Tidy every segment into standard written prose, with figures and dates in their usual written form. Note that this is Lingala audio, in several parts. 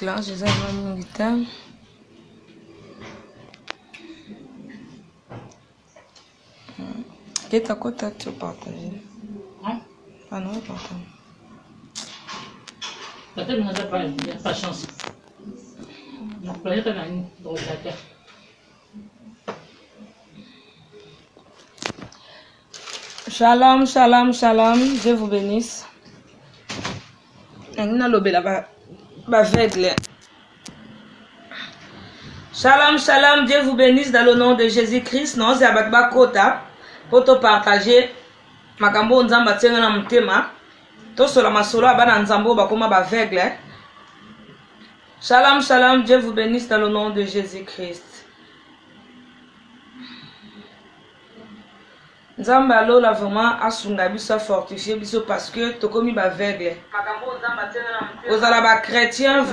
Éclairage eza vraiment mingi te. Keta kota tu partager. Hein? Ah non, partage. Peut-être que pas, pas chance. Donc, peut-être que Shalom, shalom, shalom. Dieu vous bénisse. Nangi nalobela ba baveugle. Shalom, shalom. Dieu vous bénisse dans le nom de Jésus-Christ. Naozela bato bakota mpo topartage makambo oyo Nzambe atie nga na motema. Tosola masolo ya bana Nzambe oyo bakoma baveugle. Shalom, shalom. Dieu vous bénisse dans le nom de Jésus-Christ. Nzambe ya lola vraiment asunga biso afortifie biso parce que tokomi baveugle. Kozala ba chrétien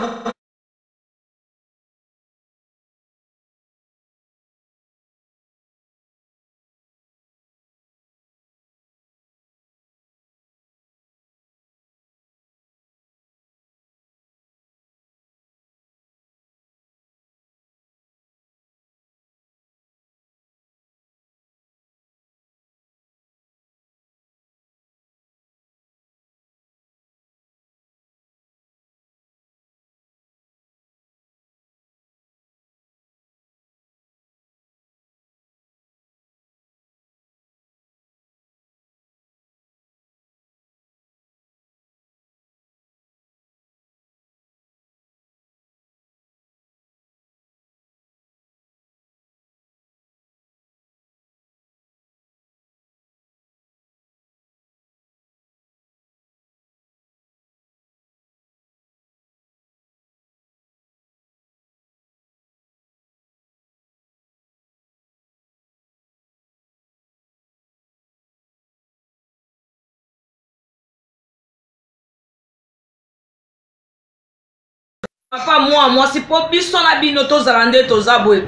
Papa mwa mwasi mpo biso na bino tozala nde toza boye.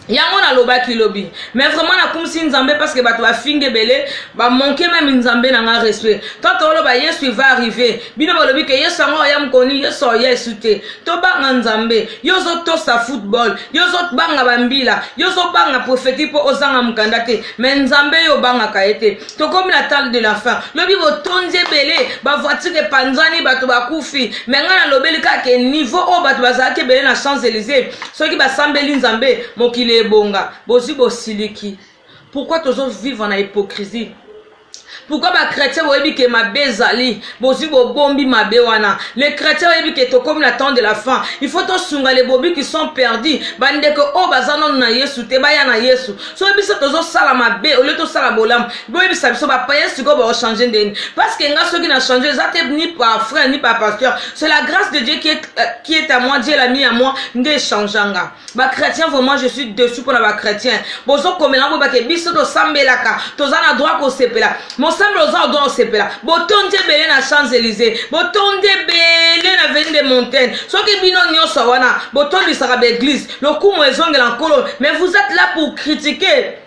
Yango nalobaki lobi, mais vraiment nakumisi Nzambe parce que bato bafingi ebele, bamanke meme Nzambe na nga respect. Tant toloba Yesu il va arriver, bino balobi ke Yesu yango oya mokoni, Yesu oya esu te. Tobanga Nzambe. Yo ozotosa football, yo ozobanga bambila, yo ozobanga prophétie mpo ozanga mokanda te, mais Nzambe yo obangaka ye te. Tokomi na temps de la fin. Lobi botondi ebele, ba voiture epanzani, bato bakufi. Mais ngai nalobeli kaka ke niveau oyo bato bazalaki ebele na Champs-Élysées, soki basambeli Nzambe, mokili ebonga. Bozwi bosiliki. Pourquoi tozo vivre na hypocrisie? Pourquoi ba chrétiens boyebi ke mabe ezali, bozwi bobombi mabe wana? Les chrétiens boyebi ke tokomi na temps de la fin, il faut tosunga les bobis qui sont perdus, bandeko oyo baza nanu na Yesu te baya na Yesu. Soki biso tozosala mabe au lieu tosala bolamu, boyebisa biso ba païens sikoyo bao changer ndeni? Parce que nga soki na changer eza te ni par frère ni par pasteur, c'est la grâce de Dieu qui est à moi, Dieu l'a mis à moi nde echangea nga. Ba chrétiens vraiment je suis dessus pona ba chrétiens. Bozo komela ngo bake biso to sambelaka, toza na droit ko sepela. Mosambelo oza droit osepela. Botondi ebele na Champs-Élysées, botondi ebele na Avenue de Montaigne. Soki bino nyonso wana botondisaka ba église, lokumu ezongela Nkolo, mais vous êtes là pour critiquer.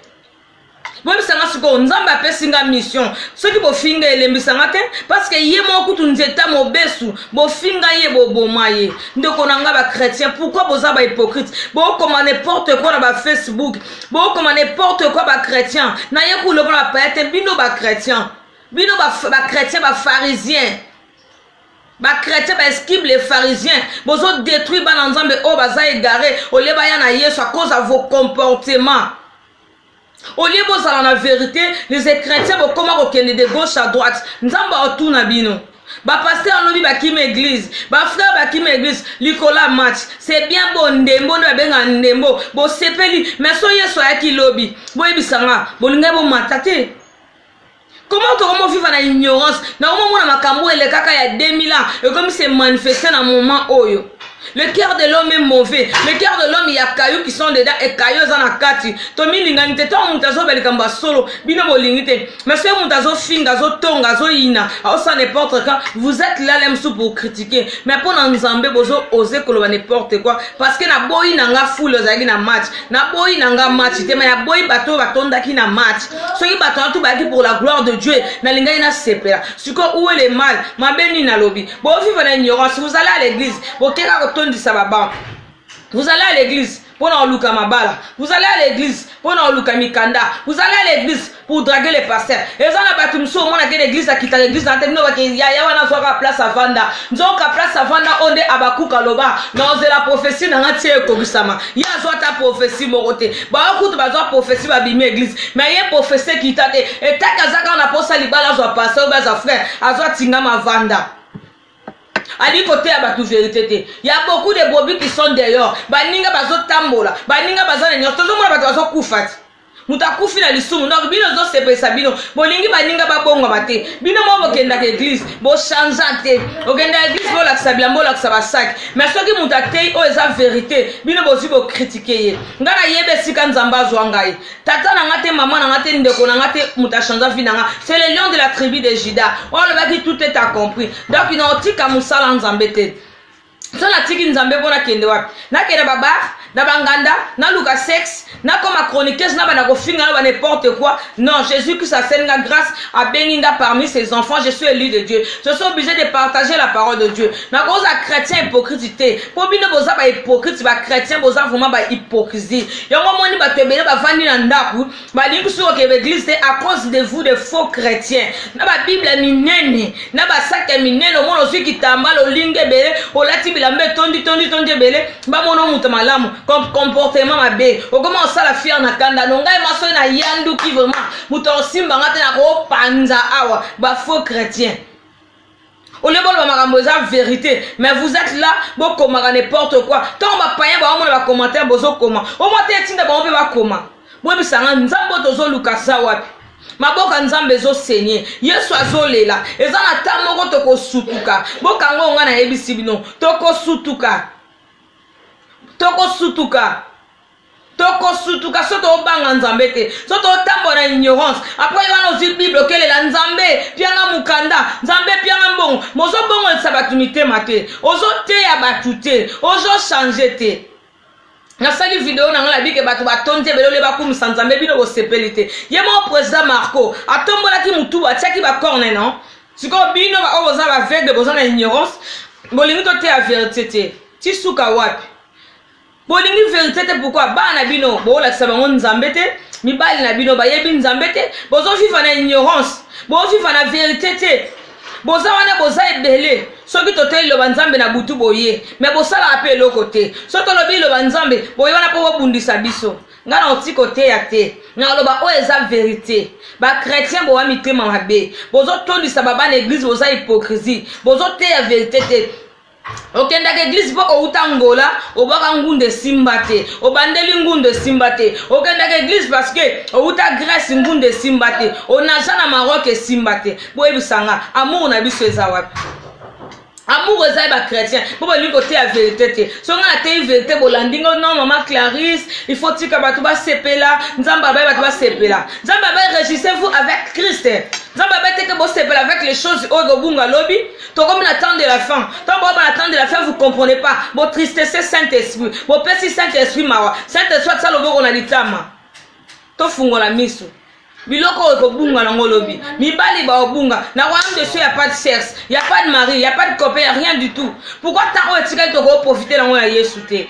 Boyebisa nga sikoyo, Nzambe apesi nga mission, soki bofinga elembisa nga te, parce que ye moko kutu nzeta mobesu, bofinga ye boboma ye. Ndeko na nga ba chrétien, pourquoi boza ba hypocrite? Bokoma n'importe quoi na ba Facebook, bokoma n'importe quoi ba chrétien. Na ye kuloba na ba païen te, bino ba chrétien, bino ba chrétien ba pharisien, ba chrétien ba esquive les pharisiens, bozo détruire bana Nzambe oyo baza égaré, au lieu baya na Yesu à cause de vos comportements. Au lieu bozala na vérité, les chrétiens bokoma kokende de gauche à droite. Nzambe atuna bino. Ba pasteur lobi bakima église, ba frère bakima église, likola match. C'est bien bon ndembo nde babenga ndembo, bosepeli, mais so Yesu ayaki lobi, boyebisa nga, bolingai bomata te. Comment tokomo vivre na ignorance? Na komona makambo elekaka ya 2000 ans, ekomi se manifester na moment oyo. Le cœur de l'homme est mauvais. Le cœur de l'homme, il y a cailloux qui sont dedans et cailloux eza na kati. Tomilingani te, tango moto azoba likambo ya solo, bino bolingi te. Mais soki moto azofinga, azotonga, azoyina, aosala n'importe quoi, vous êtes là même sous pour critiquer. Mais mpo na Nzambe bozo oser koloba n'importe quoi parce que naboyi na nga foule ozalaki na match. Naboyi na nga match te, mais naboyi bato oyo batondaki na match. Soki bato wana tout bayaki pour la gloire de Dieu, nalingaki nasepela. Sikoyo où est le mal? Mabe nini nalobi? Bo vivre na ignorance, vous allez à l'église, bokeka ko batondisa babanque. Vous allez à l'église mpona koluka mabala, vous allez à l'église mpona koluka mikanda, vous allez à l'église pour draguer les pasteurs. Eza na bato mosusu omonaka na église, akitaka église na te, bino bake yaya wana azwaka place avanda. Nzoka place avanda oyo nde Abakuka aloba na ozela prophétie na nga tie ekokisama. Ye azwa ata prophétie moko te. Baokutu bazwa prophétie, babimi église, mais ye prophétie ekita te. Etaki aza kaka na posa libala, azwa pasteur oyo azwa frère, azwa tingama avanda, alingi koteya bato vérité te. Ya beaucoup de brebis qui sont dehors. Baninga bazotambola, baninga baza na nyonso, tozomona bato bazokufa ti moto akufi na lisumu. Donc bino ozosepelisa bino, bolingi baninga babongwama te. Bino mo bokendaka église, bochangea te. Okendaka église, bolakisa bilamba, bolakisa basaki, mais soki moto atei oyo eza vérité, bino bozwi bocritiquer ye. Ngai nayebi esika Nzambe azwa ngai. Tata na nga te, mama na nga te, ndeko na nga te, moto achangea vie na nga, c'est le Lion de la tribu de Juda oyo alobaki: "Tout est accompli." Donc na otika mosala Nzambe te. So natiki Nzambe mpo nakende wapi? Nakende babar na banganda, naluka sexe, nakoma chroniqueuse, na banda kofinga na ba n'importe quoi? Non, Jésus Christ asali nga grâce, abengi nga parmi ses enfants. Je suis élu de Dieu, je suis obligé de partager la parole de Dieu. Nakoza chrétien hypocrite te, mpo bino boza bahypocrite. Bachrétien boza vraiment bahypocrisie. Yango omoni bato ebele bavandi na ndako, balingi soki okende église te à cause de vous, de faux chrétiens, na babible minene, na basaki ya minene. Omona ozwi kitambala, olingi ebele, olati bilamba etondi tondi tondi ebele, bamona moto malamu, comportement mabe. Okoma osala fier na kanda no. Ngai maso na yanduki vraiment, moto osimbanga te, nakopanza awa. Bafaux chrétien, olie boloba makambo eza vérité, mais vous êtes là, bokomaka n'importe quoi. Ntango bapayen baomona bacommentaire bozokoma, omwa te etinda bango mpe bakoma. Boyebisanga, Nzambe oyo tozoluka za wapi? Maboka Nzambe ezosenye, Yesu azolela. Eza na ta moko tokosutuka. Bokanga oyo ngai nayebisi bino: tokosutuka, tokosutuka, tokosutuka. So tobanga Nzambe te, so totambola na ignorance. Après wana ozwi Bible, okelela Nzambe pianga mokanda, Nzambe pianga mbongo. Mozobongolisa bato mitema te, ozoteya bato te, ozochanger te. Nasali video na ngai, nabike bato batondi ebele olie bakumisa Nzambe, bino bosepeli te. Ye moko président Marco atombolaki motu, atiaki bacorne. Non, sikoyo bino oyo boza baaveugle, boza na ignorance, bolingi toteya vérité te. Ti suka wapi? Bolingi vérité te. Pourquoi bana na bino boolakisa bango Nzambe te? Mibali na bino bayebi Nzambe te. Bozovivre na ignorance, bozovivre na vérité te. Boza wana, boza ebele. Soki toteli liloba Nzambe na butu, boye me bosalaka mpe eloko te. Soki tolobi liloba Nzambe, boye wana mpo bobundisa biso. Ngai na oti koteya te, naloba oyo eza vérité. Bachrétien bowa mitema mabe, bozotondisa babana église, boza hypocrisie, bozoteya vérité te. Okendaka église mpo outa Ngola, obwaka ngunda esimba te, obandeli ngunda esimba te. Okendaka église parce que outa Grèce, ngunda esimba te, onaja na Maroc esimba te. Boyebisanga, amour na biso eza wapi? Amour eza ye bachrétien mpo bolingi koteya vérité te. So ngai nateyi vérité, bolandi ngo: "Non, mama Clarisse, il faut tika bato basepela." Nzambe abayi bato basepela? Nzambe abayi: "Réjouissez-vous avec Christ." Nzambe abayi teke bosepela avec les choses oyo kobunga lobi. Tokomi na temps de la fin. Ntango boyoba na temps de la fin, vous comprenez pas. Botristesse Saint Esprit, bopesi Saint Esprit mawa. Saint Esprit atia loboko na litama. Tofungola miso. Biloko oyo ekobunga nango lobi, mibali baobunga na royaume de cieux. Ya pas de sexe, ya pas de mari, ya pas de copain, ya rien du tout. Pourquoi ntango oyo etikali tokoprofiter nango na Yesu te?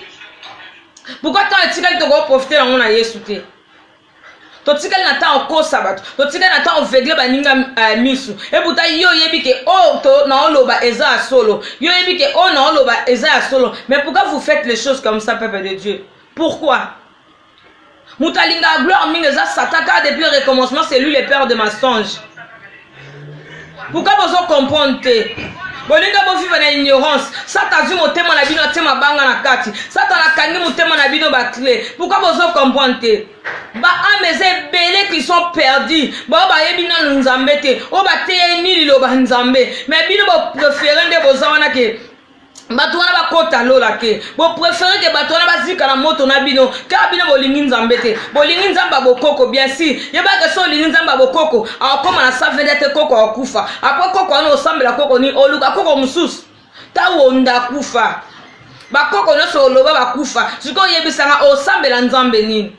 Pourquoi ntango etikali tokoprofiter nango na Yesu te? Totikali na ntango okosa bato, totikali na ntango aveugle baninga misu. Ebuta yo oyebi ke oyo naoloba eza ya solo, yo oyebi ke oyo naoloba eza ya solo, mais pourquoi vous faites les choses comme ça, peuple de Dieu? Pourquoi moto alingaka gloire mingi eza Satan, car depuis le recommencement, c'est lui le père de mensonge. Pourquoi bozo comprendre te? Bolinga bovivre na ignorance. Satan azwi motema na bino, atie mabanga na kati. Satan akangi motema na bino baclé. Pourquoi bozo comprendre te? Baâme eza ebele qui sont perdus, bao bayebi nanu Nzambe te, oyo bateyeni liloba Nzambe, mais bino bopréférer nde boza wana ke bato wana bakota lola te. Bopréférer ke bato wana bazika na moto na bino, kaka bino bolingi Nzambe te. Bolingi Nzambe ya bokoko. Bien sûr, yebaka so olingi Nzambe ya bokoko, akokóma na 120 te, koko akokufa. Après koko wana, osambela koko nini? Oluka koko mosusu. Tawonda akufa, bakoko nyonso oloba bakufa. Sikoyo oyebisanga, osambela Nzambe nini?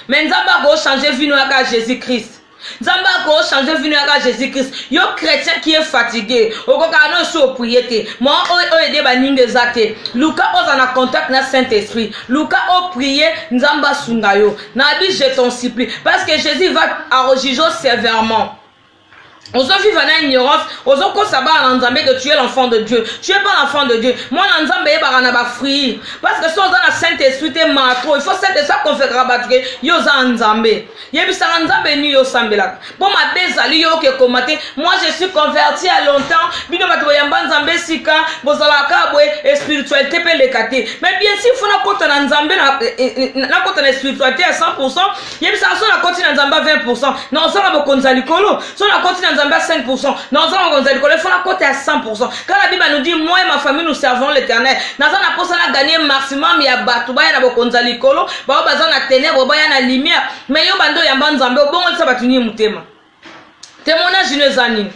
Mais Nzambe akochanger vino yaka Jésus Christ. Nzambe ako changer vie yaka Jésus Christ. Yo chrétien qui est fatigué, okokaka no so prier te. Moi oyo oyo ede baninga eza te. Luka oza na contact na Saint-Esprit. Luka o prier Nzambe asunga yo. Na bi je t'en supplie parce que Jésus va arroger sévèrement. Ozovivre na ignorance, ozokosa bana na Nzambe que tu es l'enfant de Dieu. Tu es pas l'enfant de Dieu. Mwana Nzambe eyebaka na bafruit. Parce que so oza na Saint-Esprit te matro, il faut Saint-Esprit aconférera bato ke yo oza Nzambe. Yebisaka Nzambe nini yo osambelaka. Mpo mabe ezali yo oke koma te. Moi je suis converti ya longtemps. Bino bato boyamba Nzambe sika, bozalaka kaka boye, spiritualité mpe eleka te. Mais bien sûr, faut nakota na Nzambe nakota na spiritualité ya 100%. Yebisaka so nakoti na Nzambe ya 20%, na ozanga bokonzi ya likolo. So nakoti na Nzambe ya 5%, na ozanga bokonzi ya likolo, faut nakota ya 100%. Car la Bible nous dit, moi et ma famille nous servons l'Éternel. Naza na posa na gagner maximum ya bato baya na bokonzi ya likolo, bao baza na ténèbres, baya na lumière. Mais yo bando yamba Nzambe, obongolisa bato nini motema? Témoignage ino eza nini?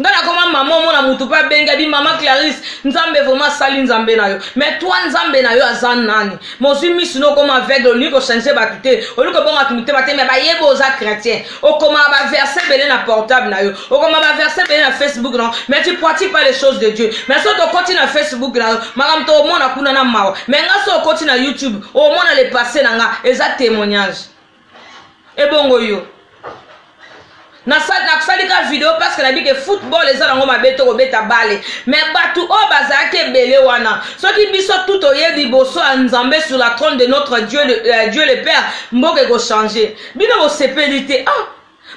Nga nakoma mama, omona motu mpe abengi abi mama Clarisse, Nzambe vraiment asali Nzambe na yo. Mais toi Nzambe na yo aza nani? Mozwi misu no okoma aveugle, olingi kochange bato te, olingi kobonga bato mitema te, mais bayebi oza chrétien. Okomaka baverset ebele na portable na yo, okoma baverset ebele na Facebook na yo, mais tu pratiques pas les choses de Dieu. Mais soki okoti na Facebook na yo, makambo tokomona kuna na mawa. Mais nga soki okoti na YouTube, omona le passé na nga eza témoignage. Ebongo yo nasali ka video parce que nayebi ke football eza nango mabe to kobeta bale, mais bato oyo bazalaki ebele wana, soki biso tu toye liboso ya Nzambe sur la trône de notre Dieu, Dieu le Père, mboka ekochange. Bino bosepeli te. Ah,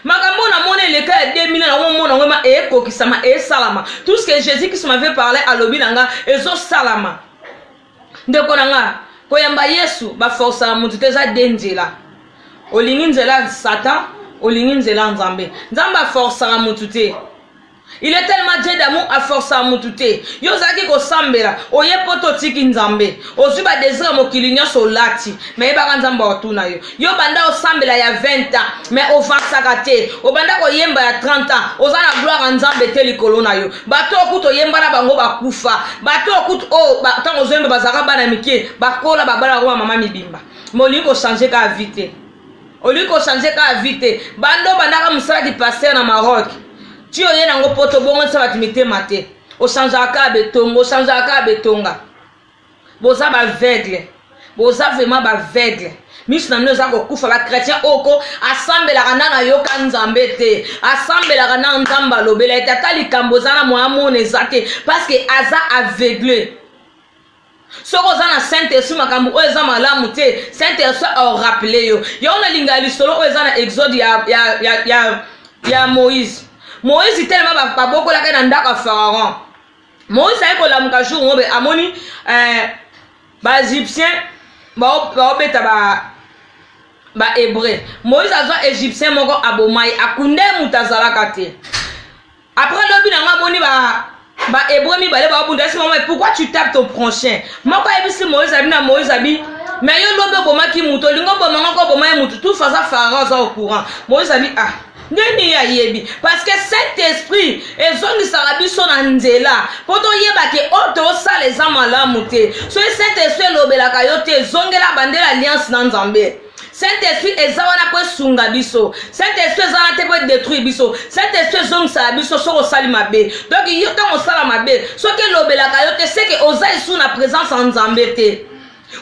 makambo namoni eleka ya 2000 na omona yango ma ekokisama, esalama. Tout ce que Jésus Christ m'avait parlé, alobi na nga, ezosalama. Ndeko na nga, koyamba Yesu baforsaka motu te. Eza de nzela. Olingi nzela Satan, olingi nzela Nzambe. Nzambe aforsaka motu te. Il est tellement Dieu d'amour, aforsaka motu te. Yo ozalaki kosambela, oye po totiki Nzambe, ozwi badésir ya mokili nyonso olati, mais yebaka Nzambe akotuna yo. Yo banda osambela ya 20 ans, mais ovansaka te. Obanda koyemba ya 30 ans, oza na gloire ya Nzambe te likolo na yo. Bato okuta oyemba na bango bakufa. Bato okuta oyo ntango ozoyemba bazalaka bana mike, bakola, babala bango bamama mibimba. Mais olingi kochange kaka vie te, olingi kochange kaka vie te. Bando obandaka mosala ki pasteur na Maroc, ti oye nango po tobongolisa bato mitema te. Ochangeaka kaka betonga, ochangeaka kaka betonga. Boza baaveugle, boza vraiment baaveugle. Miso na bino eza kokufa. Bachrétien oyo ko asambelaka nano ayoka Nzambe te, asambelaka na Nzambe alobela ete ata likambo eza na moya mona eza te, parce que aza aveugle. Soki oza na Saint Esprit, makambo oyo eza malamu te, Saint Esprit arappeler yo. Yango nalingaka lisolo oyo eza na Exode ya Moïse. Moïse telema babokolaka na ndako ya Pharaon. Moïse aye kolamuka jour ngobe, amoni baégyptien baobeta bahébreu. Moïse azwa égyptien moko, aboma ye, akunda ye, moto azalaka te. Après lobi nango amoni bahébreu mibale baobunda. Esi mama, pourquoi tu tapes ton prochain? Moko ayebisi Moïse, abi na Moïse, abi mais yo lobi obomaki moto, olingi oboma ngo, oboma ye motu tout faza. Pharaon aza au courant. Moïse abi ah, ndeni ye ayebi? Parce que Saint Esprit ezongisaka biso na nzela mpo toyeba ke oyo tosala eza malamu te. Soki Saint Esprit elobelaka yo te, ezongela bandela alliance na Nzambe. Saint Esprit eza wana mpo esunga biso. Saint Esprit eza wana te mpo edétruire biso. Saint Esprit ezongisaka biso soki osali mabe. Donc yo ntango osala mabe, soki elobelaka yo te, seke oza esu na présence ya Nzambe te.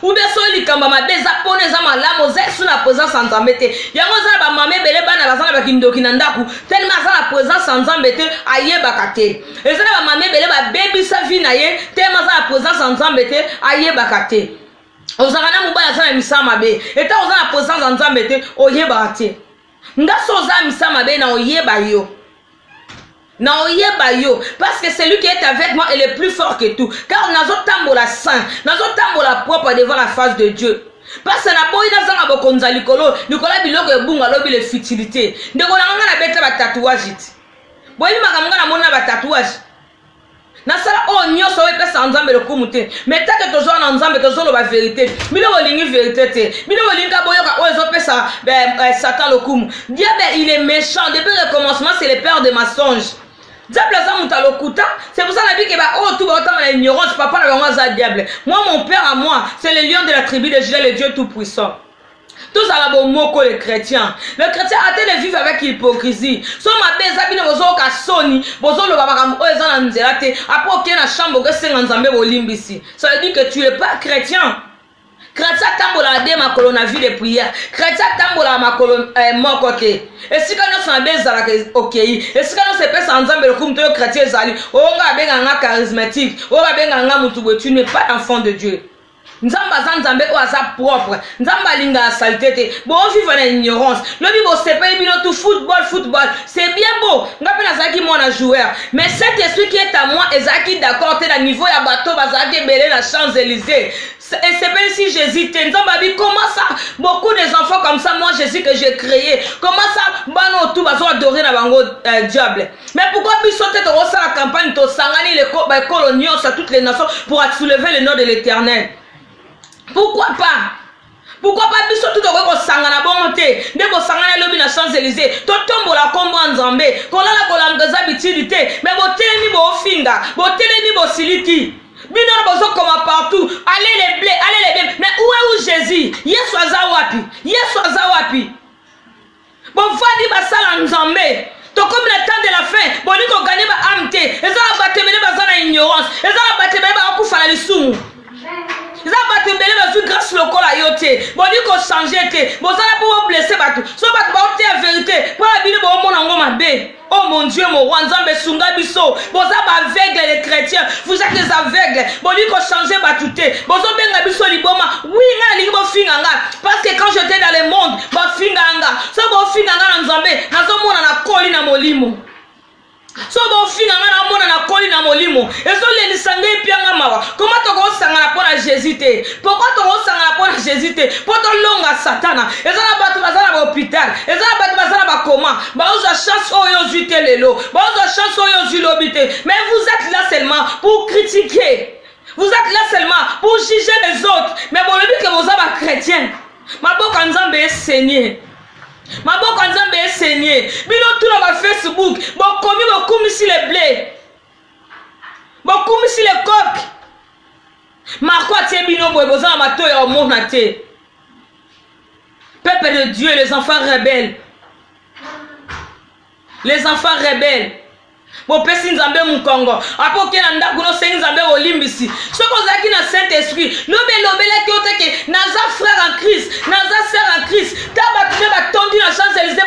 Ou bien soki likambo ya mabe eza mpona eza malamu, oza esu na présence ya Nzambe te. Yango eza na bamama ebele, bana baza na bakindoki na ndako, telema aza na présence ya Nzambe te, ayebaka te. Eza na bamama ebele babebisa vie na ye, telema aza na présence ya Nzambe te, ayebaka te. Ozalaka na mobali aza na misala mabe, eta oza na présence ya Nzambe te, oyebaka te. Nga so oza na misala mabe, na oyeba yo, na oyeba yo, parce que celui qui est avec moi est le plus fort que tout. Car nazotambola saint, nazotambola propre devant la face de Dieu, parce que naboyi nazanga bokonzi ya likolo likolo ya biloko ebunga lobi le futilité. Ndeko na nga, nabeta batatouage ti boyebi makambo nga namoni na batatouage nasala oyo nyonso oyo epesaka Nzambe lokumu te. Mais take tozwa na Nzambe, tozoloba vérité. Bino bolingi vérité te, bino bolingi ka boyoka oyo ezopesa Satan lokumu. Diable, il est méchant depuis le commencement, c'est le père de mensonge. Diable aza moto alokuta. C'est pour ça nabi ke baoyo tu baotanga na ignorance, papa na bango aza diable. Moi, mon père à moi, c'est le lion de la tribu de Juda, le Dieu tout puissant. Tozala bomoko les chrétiens. Le chrétien arrêtez de vivre avec hypocrisie. So mabe eza bino bozoyoka soni, bozoloba makambo oyo eza na nzela te. Après okei na chambre okesenga Nzambe bolimbisi. Ça veut dire que tu es pas chrétien. Chrétien atambolaka de makolo na vie de prière. Chrétien atambolaka makolo eh, moko te. Esika nyonso mabe ezalaka okei. Esika nyonso epesaka Nzambe lokumu to yo chrétien ezali. Oyo nga babengaka nga charismatique, oyo babengaka nga mutu boye, tu n'es pas enfant de Dieu. Nzambe aza Nzambe oyo aza propre. Nzambe alingaka salite te. Bo vivre na ignorance. Lobi bosepeli bino tout football football. C'est bien beau. Nga pe nazalaki mwana joueur. Mais cet esprit qui est à moi ezalaki d'accord te na niveau ya bato bazalaki ebele na Champs-Élysées. Esepelisi Jésus te. Nzambe abi comment ça beaucoup des enfants comme ça moi Jésus que j'ai créé. Comment ça bana tout bazo adorer na bango euh, diable. Mais pourquoi biso te tokosala campagne tosangani baekolo nyonso ya toutes les nations pour soulever le nom de l'éternel? Pourquoi pas? Pourquoi pas biso tout tokoki kosangana bongo te nde bosangani lobi na Champs-Élysées totombola nkombo ya Nzambe kolala kolamuka eza bitidi te me botelemi boofinga botelemi bosiliki bino na bozokoma partout allez les blés allez les blés mais où est où Jésus? Yesu aza wapi? Yesu aza wapi? Bovandi basala Nzambe. Tokomi na temps de la fin, bolingi koganye ba ame te. Eza na bato ebele baza na ignorance, eza na bato ebele bakokufa na lisumu. Eza na bato ebele bazwi grâce lokola yo te, bolingi kochange te, bozala mpo boblesse bato. So bato baoteya verite mpo na bino boomona yango mabe. Oh mon Dieu, mon roi, Nzambe sunga biso. Boza ba aveugle les chrétiens. Vous êtes des aveugles. Bolingi ko changer batu te. Bozo benga biso liboma. Oui, nga nalingi bofinga nga. Parce que quand j'étais dans le monde, bafinga nga. So bofinga nga na Nzambe, nazomona na koli na molimo. So bofinga nga naomona na koli na molimo. Ezolelisa ngai epianga mawa. Comment tokosangana mpo na Jésus te? Pourquoi tokosangana mpo na Jésus te? Mpo tolonga Satana. Eza na bato baza na ba hôpital, eza na bato baza na bakoma, baozwa chance oyo ozwi te lelo, baozwa chance oyo ozwi lobi te. Mais vous êtes là seulement pour critiquer. Vous êtes là seulement pour juger les autres. Mais bolobi ke boza ba chrétien. Maboko ya Nzambe esenye. Maboko ya Nzambe esenye. Bino tuna ba Facebook, bokomi bokumisi le blé. Bokumisi le coq. Marco atie bino boye boza na matoyi ya omona te. Peuple de Dieu, les enfants rebelles. Les enfants rebelles. bopesi nzambe mokongo apo oke na ndako nosengi nzambe bolimbisi soki ozalaki na saint esprit lobi elobelaki yo te ke naza frère en christ naza sœur en christ ta bato nde batondi na champs élysées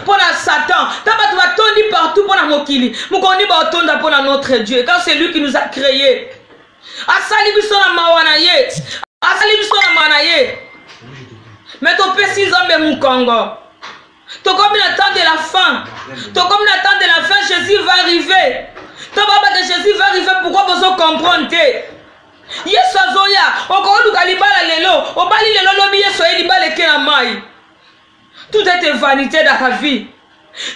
mpo na satan ta bato batondi partout mpo na mokili mokoni baotonda mpo na notre dieu car c'est lui qui nous a créé asali biso na mawa na ye asali biso na mawa na ye me topesi nzambe mokongo tokomi na temps de la fin tokomi na temps de la fin jésus va arriver to babaka jésus va arriver pourquoi bozo comprendre te yesu azoya okoluka libala lelo obali lelo lobi yesu aye libala eke na mai tout est vanité dans la vie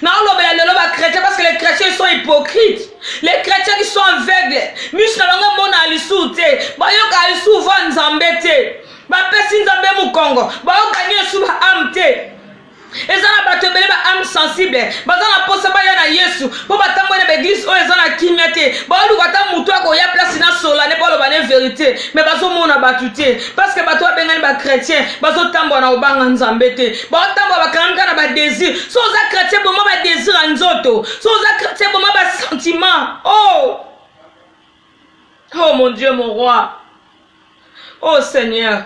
naolobela lelo bachrétien parce que les chrétiens sont hypocrites les chrétiens qui sont aveugles miso na bango emonaka lisusu te bayokaka lisusu va nzambe te bapesi nzambe mokongo bayokani esu ba ame te eza na bato ebele ba ame sensible baza na mposa baya na yesu mpo batamboli na baeglise oyo eza na kimia te baoluka ata motu akoya place na solane mpo aloba ne verité me bazomona bato te parceke bato babengani bachrétien bazotambola na kobanga nzambe te baotambola bakangami kaka na badésir so oza chrétien boma badésir ya nzoto so oza chrétien boma basentiment oh oh mon dieu mon roi oh seigneur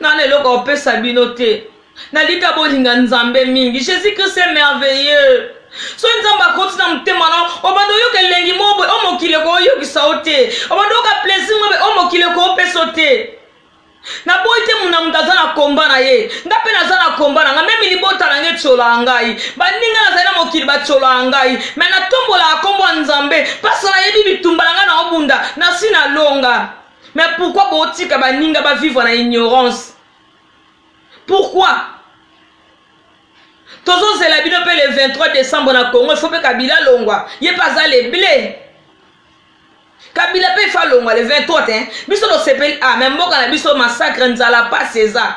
nana eloko opesa bino te nalinga bolinga nzambe mingi jésus christ est merveilleux soki nzambe akoti na motema na obanda oyoka elengi moko boye o mokili ekoyokisa yo te obanda oyoka plaisir moko boye o mokili ekoopesa yo te naboyi te muna moto aza na komba na ye nga mpe naza na komba na nga meme libota na nga etiolaka ngai baninga nazali na mokili batiolaka ngai me natombolaka nkombo ya nzambe mpasi nayebi bitumba na ngai na obunda nasi nalonga mais pourquoi botika baninga bavivre na ignorance pourquoi tozozela bino mpe le 23 décembre na congo ifo mpe kabila alongwa ye mpe aza le ble kabila mpe ifo alongwa le 23 te biso tosepeli ah me mboka na biso massacre nzala pasi eza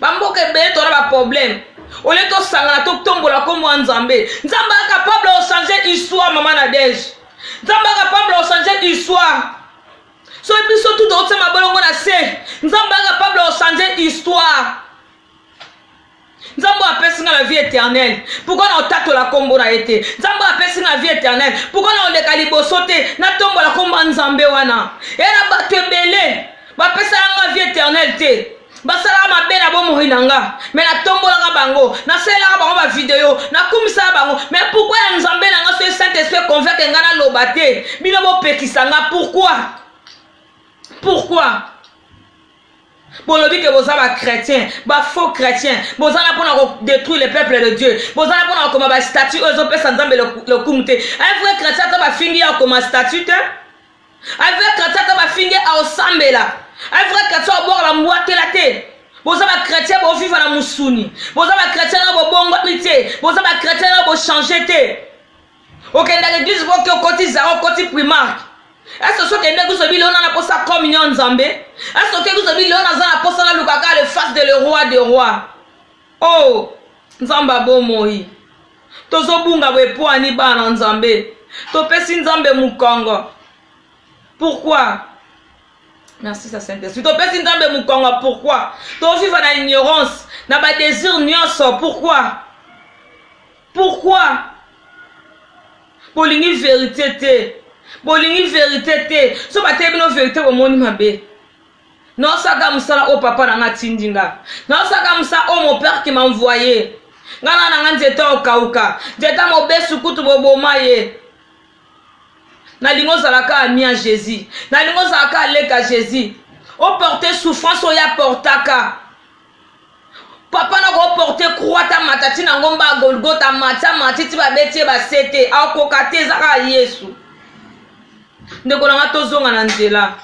bamboka ebele tona baproblème olie tosangana totombola nkombo ya nzambe nzambe akapable ochange histoire mama nadege nzambe akapable ochange histoire soki biso tu tokotia mabolongo na se nzambe akapable ochange histoire. Nzambe apesi nga la vie éternelle, pourquoi na otatola nkombo na ye te? Nzambe apesi nga vie éternelle, pourquoi na oleka liboso te natombola nkombo ya Nzambe wana? E na bato ebele bapesaka nga vie éternelle te, basalaka mabe na bomoi na nga, me natombolaka bango, nasalelaka bango bavideo, nakumisaka bango. Me pourquoi ya Nzambe na nga, soki Saint Esprit convaincre nga naloba te, bino bopekisa nga? Pourquoi? Pourquoi bolobi ke boza bachrétien, bafaux chrétien? Boza na mpona kodétruire le peuple de Dieu, boza na mpona kokoma bastatut oyo ezopesa Nzambe lokumu te. Un vrai chrétien, ata bafingi ye, akoma statut te. Un vrai chrétien, ata bafingi ye, aosambela. Un vrai chrétien obwaka bambwakela te. Boza bachrétien bovivre na mosuni, boza bachrétien na bobongwami te, boza bachrétien na bochange te. Okendaka église, boke okoti Zara, okoti Primark. Ese soki okende église, obi leo na posa communion Nzambe? Ese oke église, obi leo naza na posa nalukaka le face de le roi de roi? Oh Nzambe abomoi, tozobunga boye po ani bana Nzambe topesi Nzambe mokongo. Pourquoi? Merci sa Saint Esprit. Topesi Nzambe mokongo pourquoi? Tovivre na ignorance, na badésir nyonso, pourquoi? Pourquoi bolingi vérité te? Bolingi vérité te. So bateye bino vérité, bomoni mabe. Naosaka mosala oyo papa na nga atindi nga, naosaka mosala oyo mon père qui m'a envoyé. Nga na nga nzete okauka, nzete mobesu kutu boboma ye. Nalingi ozalaka ami ya Jésus, nalingi ozalaka aleka Jésus, oporte souffrance oyo aportaka papa na koporte croix. Ta mata ti na ngomba ya Golgota, mati amati ti babeti ye base te, akoka te. Eza kaka Yesu. Ndeko na nga, tozonga na nzela,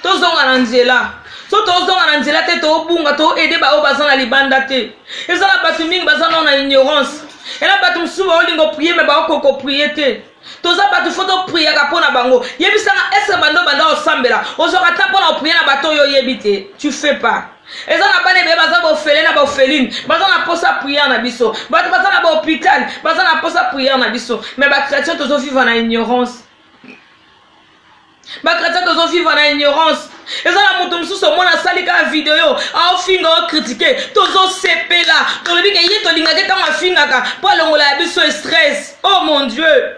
tozonga na nzela. So tozonga na nzela te, tobunga, toaider baoyo baza na libanda te. Eza na bato mingi baza nao na ignorance. Ena bato mosusu baolinga oprier, me baokoka oprier te. Toza bato, faut topriaka mpo na bango. Yebisanga, est-ce bando banda osambela, ozwaka ta mpo na oprier na bato oyo oyebi te? Tu fais pas. Eza na bana ebele baza baorphelin na baorpheline, baza na posa prière na biso. Bato baza na bahôpital, baza na posa prière na biso. Mais bachrétien tozovivre na ignorance, bachrétien tozovivre na ignorance. Eza na moto mosusu omona asali kaka video, aofinga, ocritiquer, tozosepela, tolobi ke ye tolingaki ntango afingaka mpo alongola ya biso stress. Oh mon Dieu,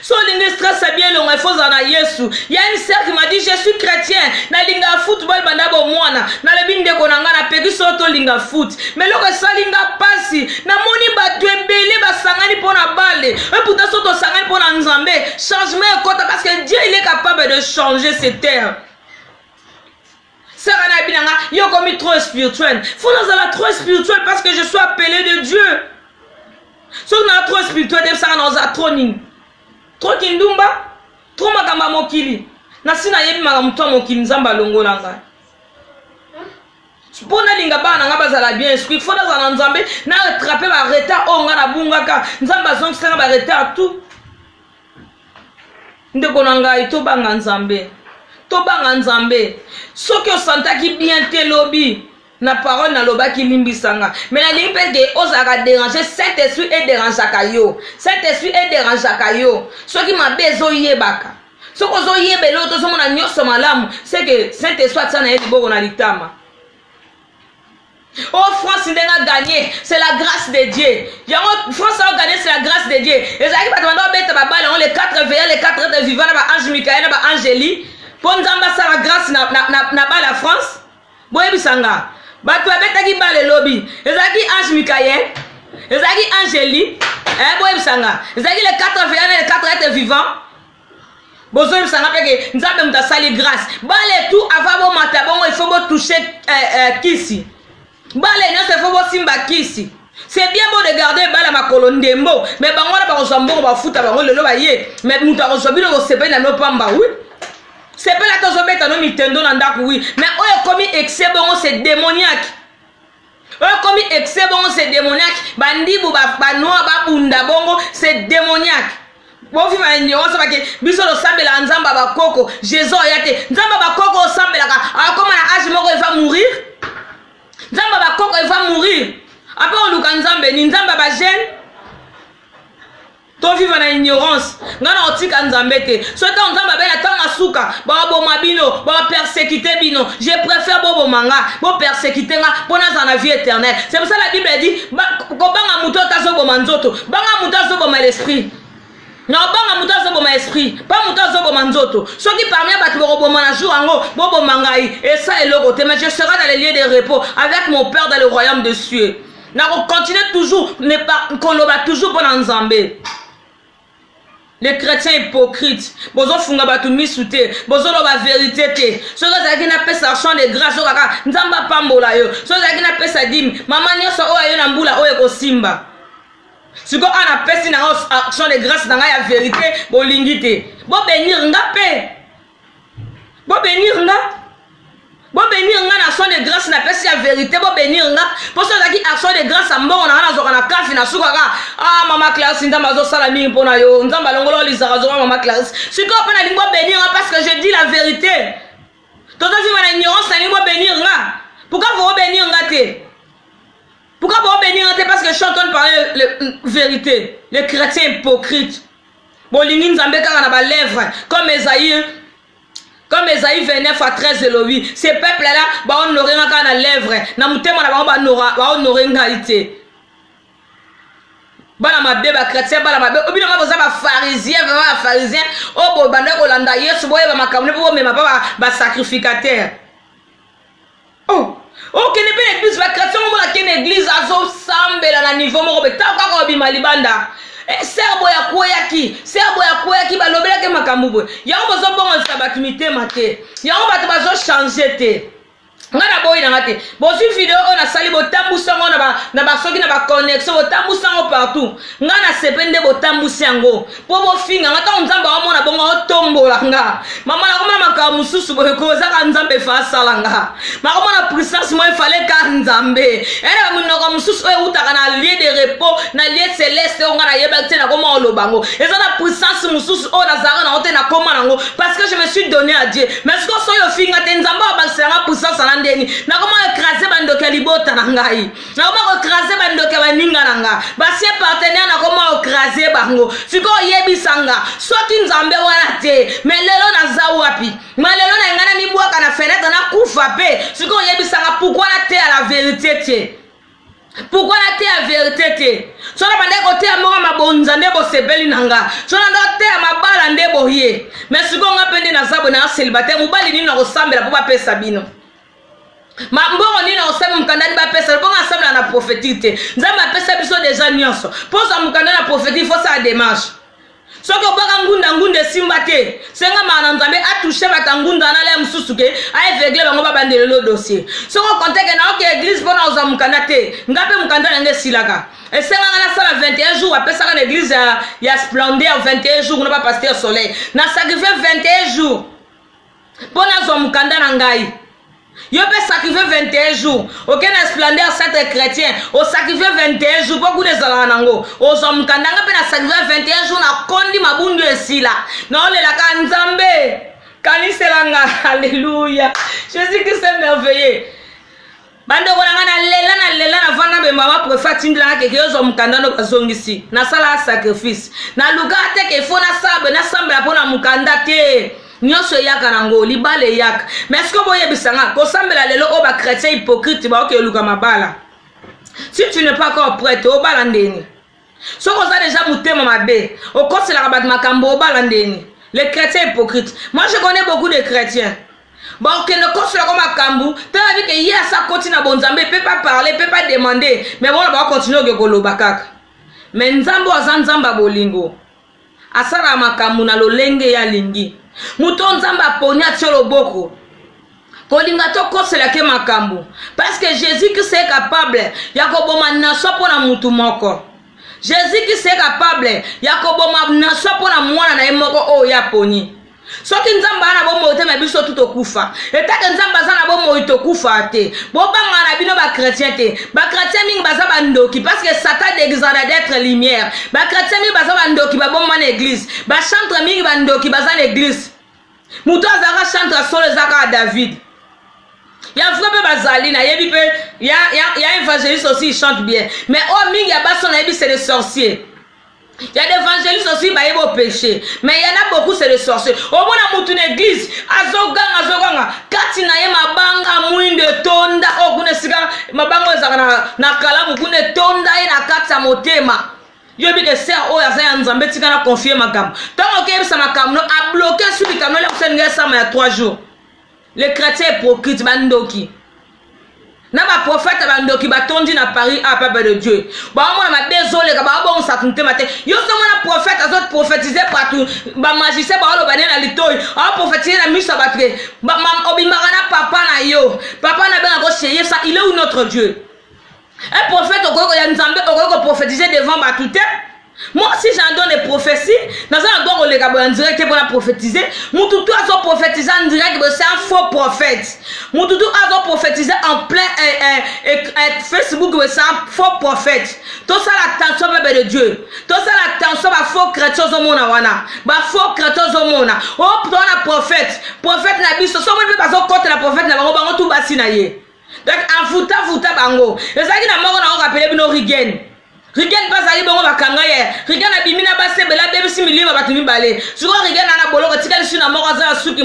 so olingi stress abi elongo, il faut ozala na Yesu. Ya une sœur qui m'a dit: "Je suis chrétien, nalingaka football banda bomwana." Nalobi: "Ndeko na ngai, napekisi oyo tolinga foot." Mais eloko esali nga mpasi, namoni bato ebele basangani mpo na balle. Et pourtant so tosangani mpo na Nzambe, changement ekota, parce que Dieu, il est capable de changer cette terre. Sœur wana abi na nga: "Yo komi trop spirituel." Faut nazala trop spirituel parce que je suis appelé de Dieu. Soki naa trop spirituel te, bisaka naozala trop nini? Trop kindumba, trop makambo ya mokili. Nasi nayebi makambo to ya mokili. Nzambe alongola ngai mpo nalinga bana na ngai bazala bien esprit. Faut nazala na Nzambe, na rattraper baretard oyo ngai nabungaka. Nzambe azongisanga baretard tout. Ndeko na ngai, tobanga Nzambe, tobanga Nzambe. Soki osantaki bien te lobi na parole nalobaki, limbisanga. Me nalingi mpe ke ozalaka déranger, Saint Esprit edérangeaka yo, Saint Esprit edérangeaka yo. Soki mabe ezoyebaka, soki ozoyeba eloko, tozomona nyonso malamu, c'est que Saint Esprit atia na ye liboko na litama. Oh, France ndenge a gagné, c'est la grâce de Dieu. Yango France a gagné, c'est la grâce de Dieu. Ezalaki bato banda babeta babale yango, les quatre veillants, les quatre êtres vivants, na baange Mikael na baangeli, mpo Nzambe asala grâce na bale ya France. Boyebisanga, bato babetaki bale elobi, ezalaki ange Mikael, ezalaki angeli? Eh, boyebisanga, ezalaki les quatre veillants na les quatre êtres vivants? Bozoyebisanga mpe ke Nzambe moto asali grâce. Bale tout avant bomata bongo, il faut botouche kisi. Bale nyonso, il faut bosimba kisi. C'est bien beau de garder bale ya makolo ndembo, mais bango wana bakozwa mbongo, bafuta bango lelo baye. Mais moto akozwa bino, kosepeli na no pamba. Oui, sepeli ata ozobeta no mitendo na ndako, oui, mais oyo ekomi excès bongo, c'est démoniaque. Oyo ekomi excès bongo, c'est démoniaque. Bandibu banoir babunda bongo, c'est démoniaque. Bovivre na ignorance bake. Biso tosambelaka Nzambe ya bakoko, Jésus oya te. Nzambe ya bakoko osambelaka, akoma na age moko, eva mourir. Nzambe ya bakoko eva mourir, après oluka Nzambe ni Nzambe ya bajeune. Tovivre na ignorance. Ngai na kotika Nzambe te. Soki ntango Nzambe abe na ntango. suka baboma bino, bapersécuter bino. Je préfère boboma nga, bopersécuter nga mpo nazala na vie éternelle. C'est pour ça la Bible dit: kobanga moto oyo azoboma nzoto, banga moto azoboma l'esprit. Na obanga moto azoboma esprit, mpa moto azoboma nzoto. Soki parmi bato bokoboma na jour yango, boboma ngai, esa eloko te, mais je serai dans les lieux de repos avec mon Père dans le royaume de cieux. Nakocontinue toujours koloba toujours mpo na Nzambe. Les chrétiens hypocrites, bozofunga bato misu te, bozoloba vérité te. Soki ozalaki napesa action de grâce, oyo kaka Nzambe apambola yo. Soki ozalaki napesa dîme, mama nyonso oyo ayo na mbula oyo ekosimba. Sikoyo awa napesi na nga action de grâce na ngai ya vérité, bolingi te. Bobénir nga mpe, bobénir nga, bobénir nga na action de grâce napesi ya vérité. Bobénir nga mpo so ozalaki action de grâce ya mbongo na nga, nazwaka na kafi na sukaka. Ah, mama Clarisse, Nzambe azosala mingi mpo na yo. Nzambe alongola olizaka azonga. Mama Clarisse, sikoyo mpe nalingi bobénir nga parce que je dis la vérité. Tozovivre na ignorance. Nalingi bobénir nga. Pourquoi bobénir nga te? Pourquoi bobénir nga te? Parce que je suis en train de parler la vérité. Les chrétiens hypocrites, bolingi Nzambe kaka na balèvre, comme Esaïe 29 à 13 elobi: ce peuple là bahonorer nga kaka na lèvre, na motema na bango bahonorer ngai te. Bana mabe, bachrétien bana mabe. Obino nga boza bapharisien, vraiment bapharisien oyo bobanda kolanda Yesu. Boyeba makambo nde mpo bomema mpa basacrificateur. Oh, okende mpe na église, bachrétien omona akende église, azosambela na niveau moko be. Ntango kaka obima libanda, sœur boye akweyaki, sœur boye akweyaki, balobelaki makambo boye. Yango bozobongolisa bato mitema te, yango bato bazochanger te. Nga na boyi nanga te. Bozwi video oyo nasali, botambusi yango na basoki na baconnexion, botambusi yango partout. Nga nasepe nde botambusi yango mpo bofinga nga. Ntango Nzambe aomona bongo, aotombola nga. Mama, nakomona makambo mosusu boye, kozaka Nzambe efa asala nga. Makomona puissance mo efale ka Nzambe ene baminoko mosusu oyo eutaka na lieu de repos, na lieu céleste, oyo nga nayebaki te. Nakoma oloba yango, eza na puissance mosusu oyo nazalaka nango te. Nakoma nango parce que je me suis donné à Dieu. Mais sikoyo soki ofinga te, Nzambe abakisela nga puissance na ndeni. Nakoma koécraser bandoki ya libota na ngai, nakoma koécraser bandoki ya baninga na nga, baancien partenaire, nakoma koécraser bango. Sikoyo oyebisa nga, soki Nzambe wana te, mais lelo naza wapi? Ma lelo na ngai namibwaka na fenêtre, nakufa mpe. Sikoyo oyebisanga, pourquoi nateya la vérité te? Pourquoi nateya vérité te? So na bandaki koteya mbongo mabonza nde bosepeli na nga, so na nda koteya mabala nde boye. Mais sikoyo nga mpe nde naza boye, na célibataire. Mobali nini na kosambela mpo bapesa bino? Ma mbongo nini osala mokanda nini bapesa? Mpo nga asambela na prophétique te. Nzambe apesa biso déjà nyonso. Mpo ozwa mokanda na prophétique, faut sala démarche. Soki obwaka ngunda, ngunda esimba te, senga maka na Nzambe atoucher bato ya ngunda na ala mosusu ke aeveugle bango, babandelelo dossier. Soki okonte ke naoke église mpona ozwa mokanda te, nga mpe mokanda na nge esilaka, esenganga nasala 21 jours. Bapesaka na église ya Splendeur 21 jours kuna, bapasteur Soleil. Nasacrifier 21 jours mpo nazwa mokanda na ngai. Yo mpe sacrifie 21 jours, oke na Splendeur Centre Chrétien, osacrifie 21 jours mpo kuna ezalaka nango, ozwa mokanda. Nga mpe na sacrifie 21 jours, nakondi mabundu esila, naolelaka Nzambe kaniselanga. Alléluia, Jésus Christ est merveilleux. Bandeko na ngai, nalela, nalela, navanda be. Mama préfet atindelanga keke ozwa mokanda no. Bazongisi, nasala sacrifice, naluka te ke faut nasala boye, nasambela mpo na mokanda te. Nyonso eyaka nango, libala eyaka. Mais ce que boyebisanga, kosambela lelo oyo, bachrétien hypocrite baoki eluka mabala. Si tu n'es pas encore prête, obala ndeni? Soki oza déjà motema mabe, okoselaka bato makambo, obala ndeni? Les chrétiens hypocrites, moi je connais beaucoup de chrétiens, bakokende koselaka makambo. Tala bi ke ye asa koti na bonzambe, peut pas parler, peut pas demander, mais bona bakocontinuer oke koloba kaka. Mais Nzambe oyo aza Nzambe ya bolingo, asalaka makambo na lolenge ye alingi. Moto oyo Nzambe aponi, atie loboko, kolinga tokoselake makambo, parce que Jésus Christ est capable ya koboma nation mpo na mutu moko. Jésus Christ est capable ya koboma nation mpo na mwana na ye moko oyo ye aponi. Soki Nzambe aza na bomoi te, me biso tu tokufa. Etake Nzambe aza na bomoi, tokufa te. Bobangana na bino bachrétien te. Bachrétien mingi baza bandoki, parce que Satan déguisera d'être lumière. Bachrétien mingi baza bandoki, babomba na église. Bachantre mingi bandoki baza na église. Moto azalaka chantre solo eza kaka David. Ya vrai mpe bazali, nayebi mpe ya évangéliste aussi, il chante bien, mais oyo mingi ya baso nayebi, c'est les sorciers. Ya d'évangéliste aussi bayebi opéché, mais y en a beaucoup, c'est le sorcier. Omona mutu na église azoganga, azoganga, kati na ye mabanga mwindo etonda. Oyo kuna esika mabanga oyo ezalaka na kalamu kuna etonda ye na kati ya motema. Yoyebi ke sœur oyo aza ya Nzambe, tika na confie makambo. Ntango okeyebisa makambo no abloke su likambo eloko elingi esama ya 3 jours. Le chrétien hypocrite, bandoki na baprofete, bandoki batondi na Paris. A peuple de Dieu, baomona mabe ezoleka, baobongisa motema te. Yo so mona prophète azoprophétise bato, bamagicien baoloba nde na litoi, aoprophétise na miso ya bato ke obimaka na papa na yo, papa na bengako cheye. Ça, il est où, notre Dieu? Un prophète okoki ya Nzambe okoki koprophétise devant bato te. Moi, si j'en donne des prophéties, naza na droit koleka boye en direct te mpona prophétiser. Mutu tu azoprophétise en direct boye, c'est un faux prophète. Mutu tu azoprophétise en plein Facebook boye, c'est un faux prophète. Tosala attention, peuple de Dieu, tosala attention. Bafaux chrétien ozomona wana, bafaux chrétien ozomona o tona prophète, prophète na biso. So omoni mpe bazokotela prophète na bango, bango tu basi na ye. Donc avutavuta bango ezalaki na moko na orapele bino Rigen. Rigen mpe azalaki bongo, bakanga ye. Rigen abimi na basebele, abebisi milimo bato mibale. Sikoyo Rigen ana boloko, etikali su na moko aza na suki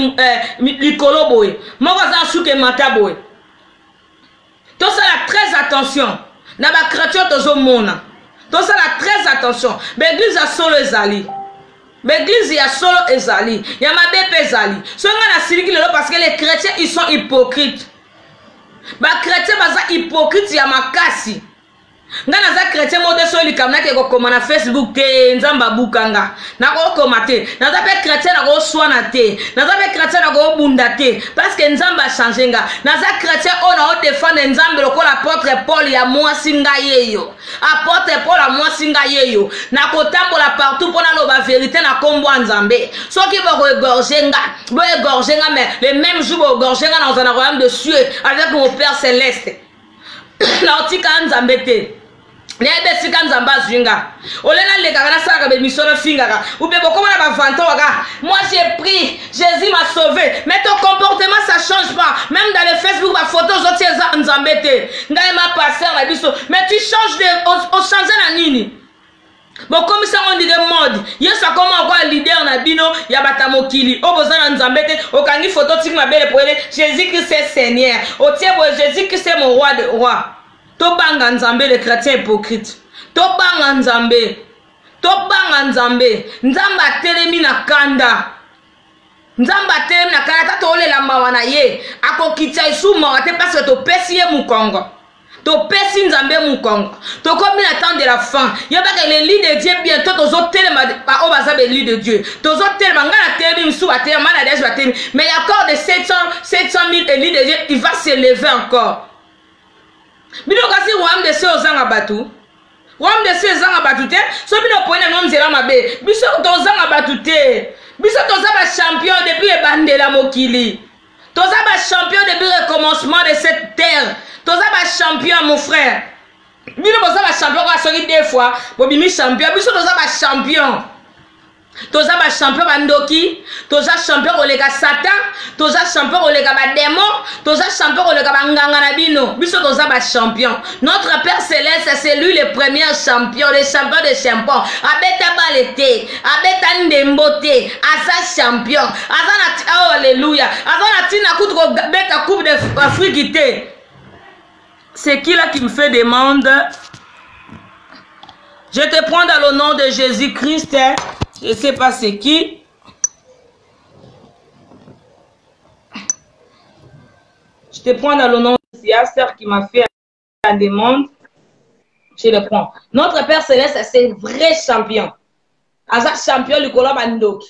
likolo boye, moko aza na suki emata boye. Tosala très attention na bachrétien tozomona, tosala très attention. Baeglise ya solo ezali, baeglise ya solo ezali, ya mabe mpe ezali. So ngai nasiliki lelo parce que les chrétiens, ils sont hypocrites. Bachrétien baza hypocrite ya makasi. Ngai naza chrétien moko te soki likambo nake kokoma na Facebook te, Nzambe abukanga, nakokoma te. Naza mpe chrétien nakoswana te, naza mpe chrétien nakobunda te, parce que Nzambe achange nga. Naza chrétien oyo naodefendre Nzambe lokola apôtre Paul ya mwasi. Ngai yeyo apôtre Paul ya mwasi, ngai yeyo nakotambola partout mpo naloba vérité na nkombo ya Nzambe. Soki bokoégorge nga, boégorge nga, mais le même jour boégorge nga, nakozala na royaume de cieux avec mon Père céleste. Naotika Nzambe te, nayebi esika Nzambe azwi nga. Ole nalekaka, nasalaka bémission, nafingaka ou bien bokoma na bavanto kaka: "Moi, j'ai pris Jésus, m'a sauvé." Mais ton comportement, ça change pas. Même dans le Facebook, bafoto ozotia eza Nzambe te. Ngai ma pasteur na biso, mais tu changes de ochange na nini? Bokomisa ngo ndenge mode. Yesu akoma okoya leader na bino ya bato ya mokili oyo boza na Nzambe te. Okangi foto, otiki mabele poele: "Jésus Christ est Seigneur." Otie boye: "Jésus Christ est mon roi de roi." Tobanga Nzambe. Le chrétien hypocrite, tobanga Nzambe, tobanga Nzambe. Nzambe atelemi na kanda, Nzambe atelemi na kanda. Ata tolela mawa na ye, akokitisa esu mawa te, parce que topesi ye mokongo, topesi Nzambe mokongo. Tokomi na temps de la fin. Yebaka l'élu de Dieu, bientôt tozotelema. Oyo baza baélu de Dieu, tozotelema. Ngai natelemi, mosusu batelema, na dege batelemi, mais y encore de 700 000 élus de Dieu, il va se lever encore. Bino kasi royaume de cieux ozanga bato, royaume de cieux ezanga bato te. So bino opoyi na bino nzela mabe, biso tozanga bato te. Biso toza bachampion depuis ebandela mokili, toza bachampion depuis le commencement de cette terre, toza bachampion, mon frère. Bino boza bachampion kaka soki deux fois bobimi champion. Biso toza bachampion, toza bachampion. Bandoki, toza champion koleka Satan, toza champion koleka badémon, toza champion koleka banganga na bino. Biso toza bachampion. Notre Père céleste, c'est lui le premier champion, le champion de champion. Abeta bale te, abeta ndembo te, aza champion. Aza na, oh alléluia, aza na ntina kutu kobeta Coupe d'Afrique te. C'est qui là qui me fait demande? Je te prends dans le nom de Jésus-Christ. Je ne sais pas c'est qui. Je te prends dans le nom de Yasser qui m'a fait la demande. Je le prends. Notre Père céleste, c'est vrai champion. Aza champion likolo bandoki.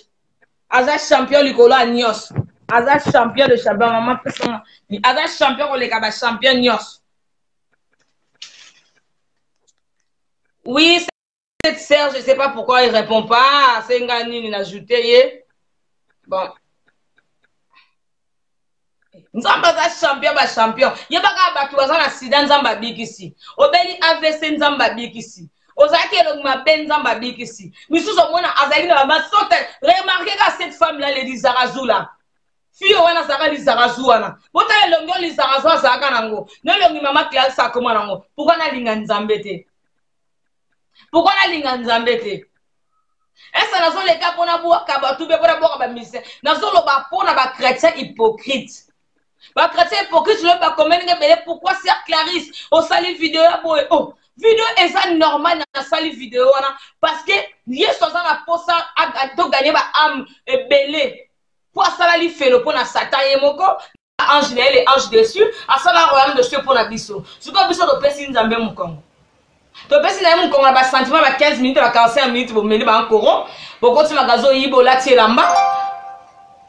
Aza champion likolo ya nyonso. Aza champion de champion. Maman pesanga. Aza champion koleka ba champion nyonso. Oui, cette sœur, je ne sais pas pourquoi il répond pas. C'est nga nini najouté ye. Bon. Nzambe aza champion bachampion. Yebaka bato baza na sida, Nzambe abikisi. Obeli AVC, Nzambe abikisi. Ozalaki elongi mabe, Nzambe abikisi. Misusu omona azalaki na bamasote. Remarque ka cette femme là, le lizarazu là, fille wana azalaka lizarazu wana. Botala elongi oyo lizarazu azalaka nango na elongi mama Clarisse akoma nango. Pourquoi nalinga Nzambe te? Pourquoi nalinga Nzambe te? Ese nazoleka mpo nabwaka bato mpe mpo nabwaka bamusicien? Nazoloba mpo na bachrétien hypocrite. Bachrétien hypocrite lobi bakomeli nga ebele: "Pourquoi, sœur Clarisse, osali video ya boye?" Oh, video eza normal. Nasali video wana parce que Yesu aza na posa togagner baâme ebele, mpo asala lifelo mpo na Satan ye moko, ange na ye, le ange dessus, asala royaume de cieux mpo na biso. Sikoyo biso topesi Nzambe mokongo, topesi na ye mokongo na basentiment ba 15 minutes, ba 45 minutes. Bomeli bankoro, bokoti magasin, oyibi, olati elamba,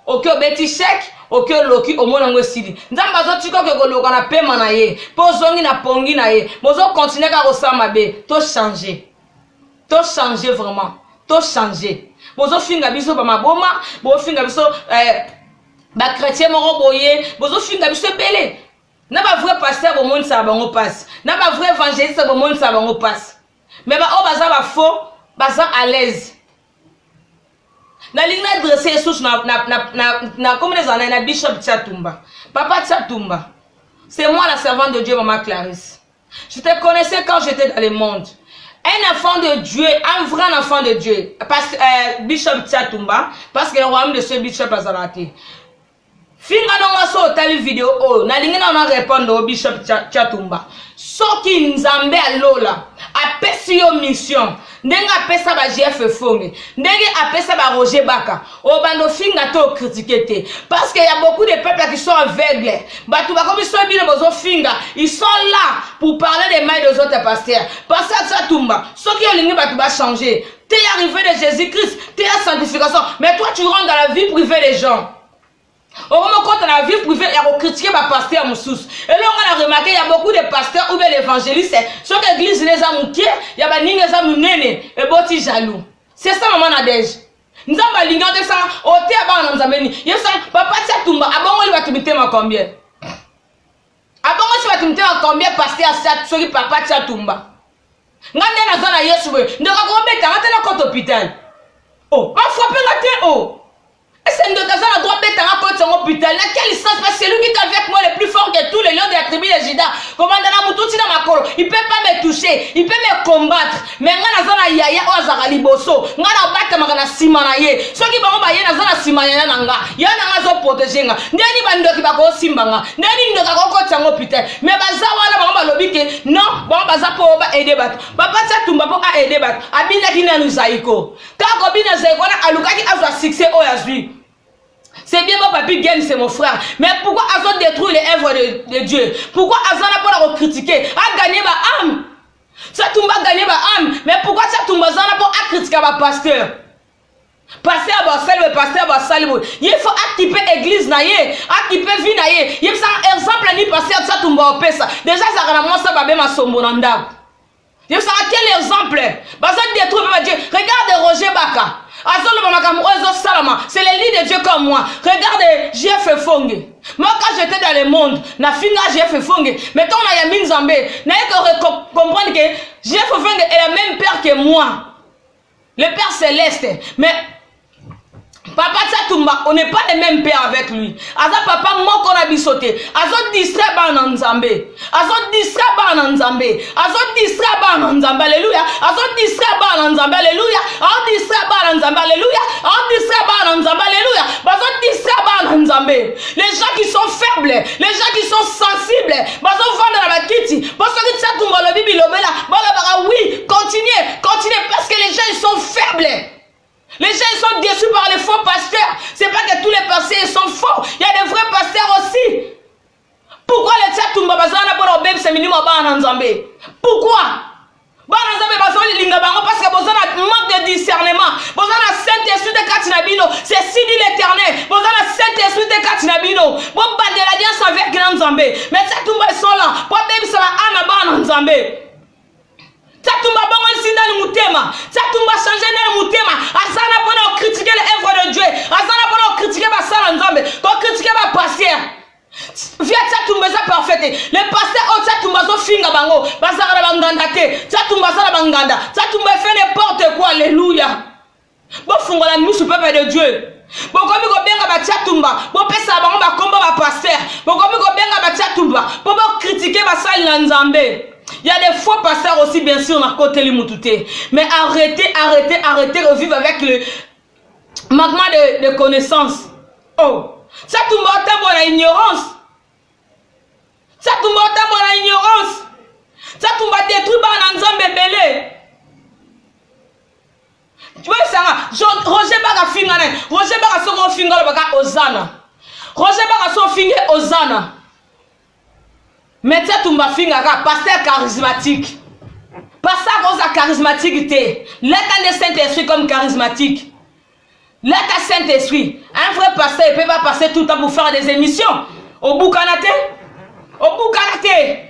oke obeti chèque, oke oloki, omona yango esili. Nzambe azotika oke koloka na pema na ye mpo ozongi na pongi na ye. Bozocontinuer kaka kosala mabe. Tochange, tochange, vraiment tochange. Bozofinga biso bamaboma, bozofinga biso bachrétien moko boye, bozofinga biso ebele. Na bavrai pasteur bomonisaka bango mpasi, na bavrai évangéliste bomonisaka bango mpasi, mais baoyo baza bafaux baza à l'aise. Nalingi na adresse lisusu na komona ezala na Bishop Tiatumba. Papa Tiatumba, c'est moi, la servante de Dieu, Mama Clarisse. Je te connaissais quand j'étais dans le monde, un enfant de Dieu, un vrai enfant de Dieu. Parce, Bishop Tiatumba, parce que le royaume de ce bishop azala te. Finga nonga so otali video oyo, nalingi na na répondre o Bishop Tiatumba. Soki Nzambe alola apesi yo mission ndenge apesa ba JF Fonge, ndenge apesa ba Roger Baka, obanda ofinga te, ocritiquer te, parce que y a beaucoup de peuples qui sont aveugles. Bato bakomi so bino bozofinga, ils sont là pour parler des mal des autres pasteurs. Pasteur Tiatumba, soki olingi bato bachanger te, arrivé de Jésus-Christ te ya sanctification, mais toi tu rentres dans la vie privée des gens, okomi okota na vie privée ya kocritiquer bapasteur mosusu. Elongo na remarqué, ya beaucoup de pasteurs ou bien l'évangéliste, soki église ne eza moke, ya baninga eza monene, eboti jaloux. C'est ça, mama Nadege. Nzambe alingi otesanga oteya bana na Nzambe nini? Yebisanga, papa Tia Tumba abongoli bato mitema combien? Abongoli bato mitema combien, pasteur asia? Soki papa Tia Tumba, nga nde naza na Yesu boye, ndeko akobetanga te na kote hôpital. O bafrapper nga te. O est-ce ndoto aza na droit betanga koti yango hôpital? Na quel sens? Parce que celui qui est avec moi le plus fort que tous les lions de la tribu de Juda. Komanda na mutu ntina makolo, il peut pas me toucher. Il peut me combattre, mais nga naza na yaya oyo azalaka liboso, nga nabatamaka na nsima na ye. Soki bango baye, naza na nsima yaya na nga, yaya na nga azoprotéger nga. Ndeni bandoki bakosimba nga? Ndeni ndoki akokoti yango hôpital? Mais baza wana, bango balobi ke non, bango baza mpo baaider bato. Papa Tia Tumba, mpo aaider bato, abinaki nanu zaiko. Kaka kobina zaiko wana, alukaki azwa succès oyo azwi. C'est bien bon, Papi Gain, c'est mon frère. Mais pourquoi Azo détruire les œuvres de Dieu? Pourquoi Azana pour la critiquer? A gagné ba âme. Satumba gagné ba âme. Mais pourquoi Satumba Zana pour critiquer ba pasteur? Pasteur basali boye, pasteur basali boye. Ye faut akipe église na ye, akipe vie na ye. Yebisa exemple ni pasteur Satumba opesa. Déjà azalaka na mwasi babe masombo na ndako. Yebisaka quel exemple? Baza détruire mpe Dieu. Regarde Roger Baka, azoloba makambo oyo ezosalama. C'est le lit de Dieu comme moi. Regarde JF Fonge. Moi, quand j'étais dans le monde, nafinga JF Fonge, mais ntango nayambi Nzambe, naye comprendre que JF Fonge est le même père que moi, le Père céleste. Mais papa Tiatumba, on n'est pas le même père avec lui. Aza papa moko na biso te. Azodistraire bana na Nzambe, azodistraire bana na Nzambe, azodistraire bana na Nzambe. Alleluya! Azodistraire bana na Nzambe. Alleluya! Azodistraire bana na Nzambe. Alleluya! Azodistraire bana na Nzambe. Alleluya! Bazodistraire bana na Nzambe, les gens qui sont faibles, les gens qui sont sensibles. Bazovanda na bakiti po soki Tiatumba alobi bilobela, balobaka: "Oui, continuez, continuez", parce que les gens, ils sont faibles. Les gens, ils sont déçus par les faux pasteurs. C'est pas que tous les pasteurs, ils sont faux. Il y a des vrais pasteurs aussi. Pourquoi les Tiatumba bazana pour obebisa milimo bana Nzambe? Pourquoi? Bana Nzambe bazolinga bango parce que boza na manque de discernement. Boza na Saint-Esprit te kati na bino. C'est ainsi dit l'Éternel. Boza na Saint-Esprit te kati na bino. Bobandela alliance avec na Nzambe. Mais Tiatumba, ils sont là po bebisa ba ana bana Nzambe. Tiatumba bongolisi nani motema? Tiatumba change nani motema? Aza na mpona kocritiquer l'œuvre de Dieu, aza na mpona kocritiquer basala Nzambe, kocritiquer bapasteur. Vie Tiatumba eza parfait te. Le pasteur oyo Tiatumba azofinga bango bazalaka na banganda te. Tiatumba aza na banganda. Tiatumba efe n'importe quoi. Alleluya! Bofungola misu, peuple de Dieu. Bokomi kobenga batiatumba, bopesaka bango bakombo bapasteur. Bokomi kobenga batiatumba mpo bocritiquer basali na Nzambe. Il y a des faux pasteurs aussi, bien sûr, na côté mutu te. Mais arrêtez, arrêtez, arrêtez de vivre avec le manquement de connaissance. Oh, ça tout le monde na ignorance. Ça tout le monde na ignorance. Ça tout le monde détruit bana nzambe ebele. Oyebisanga Roger Baka finga nani? Roger Baka soki ofinga olobaka Ozana. Roger Baka soki ofinge Ozana. Médecin Tumba fingaka pasteur charismatique. Pasteur akoza charismatique te. Lata nde Saint-Esprit comme charismatique. Lata Saint-Esprit. Un vrai pasteur il peut pas passer tout le temps pour faire des émissions. Obukana te. Obukana te.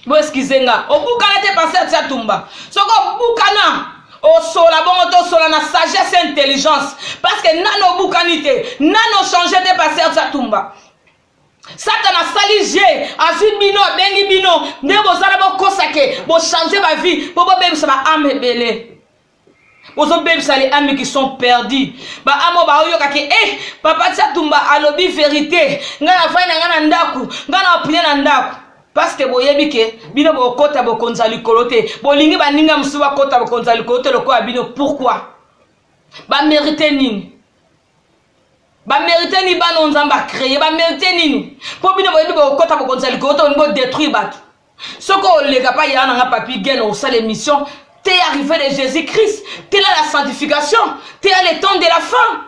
Bo excuse nga. Obukana te pasteur Tia Tumba. Soki obukana osola bongo to osola na sagesse et intelligence parce que nano obukani te, nano changer te pasteur Tia Tumba. Satan asali jeu, azwi bino, abengi bino nde bozala bokosa ke bo changer ba vie po bobebisa ba âme ebele. Bozobebisa les âmes qui sont perdues. Ba âme oyo baoyoka ke eh papa Tia Tumba alobi vérité, ngai nafandi na ngai na ndaku, ngai na prier na ndaku. Parce que boyebi ke bino bokota bokonzi ya likolo te, bolingi baninga mosusu bakota bokonzi ya likolo te lokola bino. Pourquoi? Ba mérite nini? Ba mérite nini bana oyo Nzambe a créé? Ba mérite nini? Po bino boyebi bokota bokonzi ya likolo te, bolingi bo détruire bato. Soki oleka pa ya nanga papi gen osala émission, t'es arrivé de Jésus-Christ, t'es là la sanctification, t'es là le temps de la fin.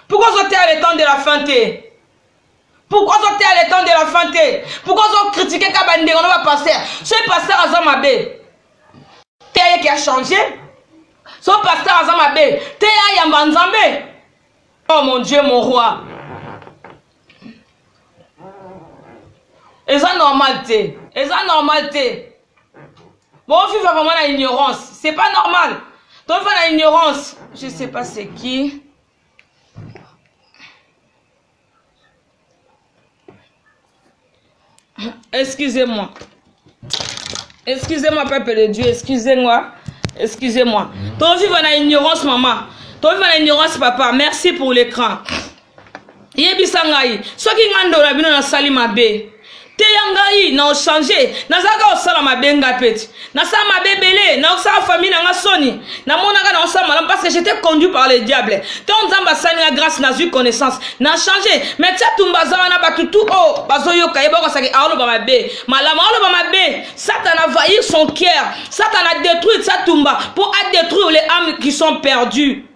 Pourquoi ozo teya le temps de la fin te? Pourquoi ozo teya le temps de la fin te? Pourquoi ozo critiquer ka ba ndeko na ba pasteur? Soki pasteur aza mabe, teya ye ki a changer. Soki pasteur aza mabe, teya ayamba Nzambe. Oh mon Dieu, mon roi. Eza normal te. Eza normal te. Bon, vivre vraiment na ignorance. C'est pas normal. Donc, vivre na ignorance. Je sais pas c'est qui. Excusez-moi. Excusez-moi, peuple de Dieu. Excusez-moi. Excusez-moi. Donc, vivre na ignorance, maman. Donc, vivre na ignorance, papa. Merci pour l'écran. Yebisa ngai soki ngai ndola bino nasali mabe teya ngai na ochange nazalaka kosala mabe ngai peti nasala mabe ebele nakosala famille na nga soni namonaka na osala malamu parce que j'étais conduit par le diable ntango nzambe asali nga grâce nazwi connaissance na change mais tia tumba aza wana bato tu oyo bazoyoka ye bakosaki aoloba mabe malamu aoloba mabe satan a vaillir son cœur satan a détruire tia tumba pour a détruire les âmes qui sont perdues.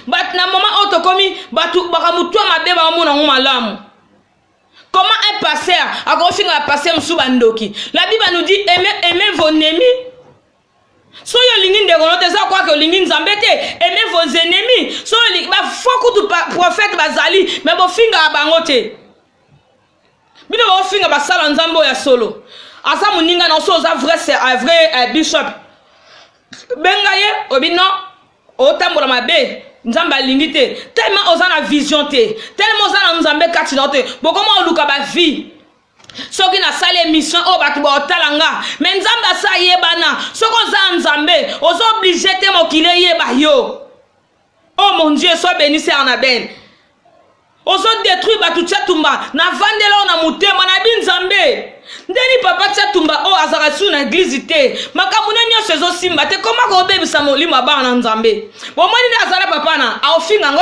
Bato na moment oyo tokomi bato bakamutu ya mabe baomona yango malamu. Comment un pasteur akofinga ba pasteur mosusu bandoki? La Bible nous dit aimez, aimez vos ennemis. Soki olingi ndeko no te eza kwake olingi Nzambe te. Aimez vos ennemis. Soki olingi ba faux kutu prophète bazali mais bofingaka bango te. Bino bofinga basala Nzambe oyo ya solo. Aza moninga na oso oza vrai vrai bishop. Benga ye obi non otambola mabe Nzambe alingi te. Tellement oza na vision te. Tellement oza na Nzambe kati na yo te. Bokoma oluka ba vie. Soki nasali émission oyo bato baotala nga, mais Nzambe asa ayebana. Soki oza Nzambe, oza obligé te mokili eyeba yo. Oh mon Dieu, sois béni sœur Annabelle. Ozo détruire bato Tia Tumba na vandela oyo na motema na bi Nzambe. Ndeni papa Tia Tumba oyo azalaka su na église te. Makambo ne nyonso ezosimba te. Koma kobebisa molimo ya bana na Nzambe. Bomoni nde azala papa na aofinga ngo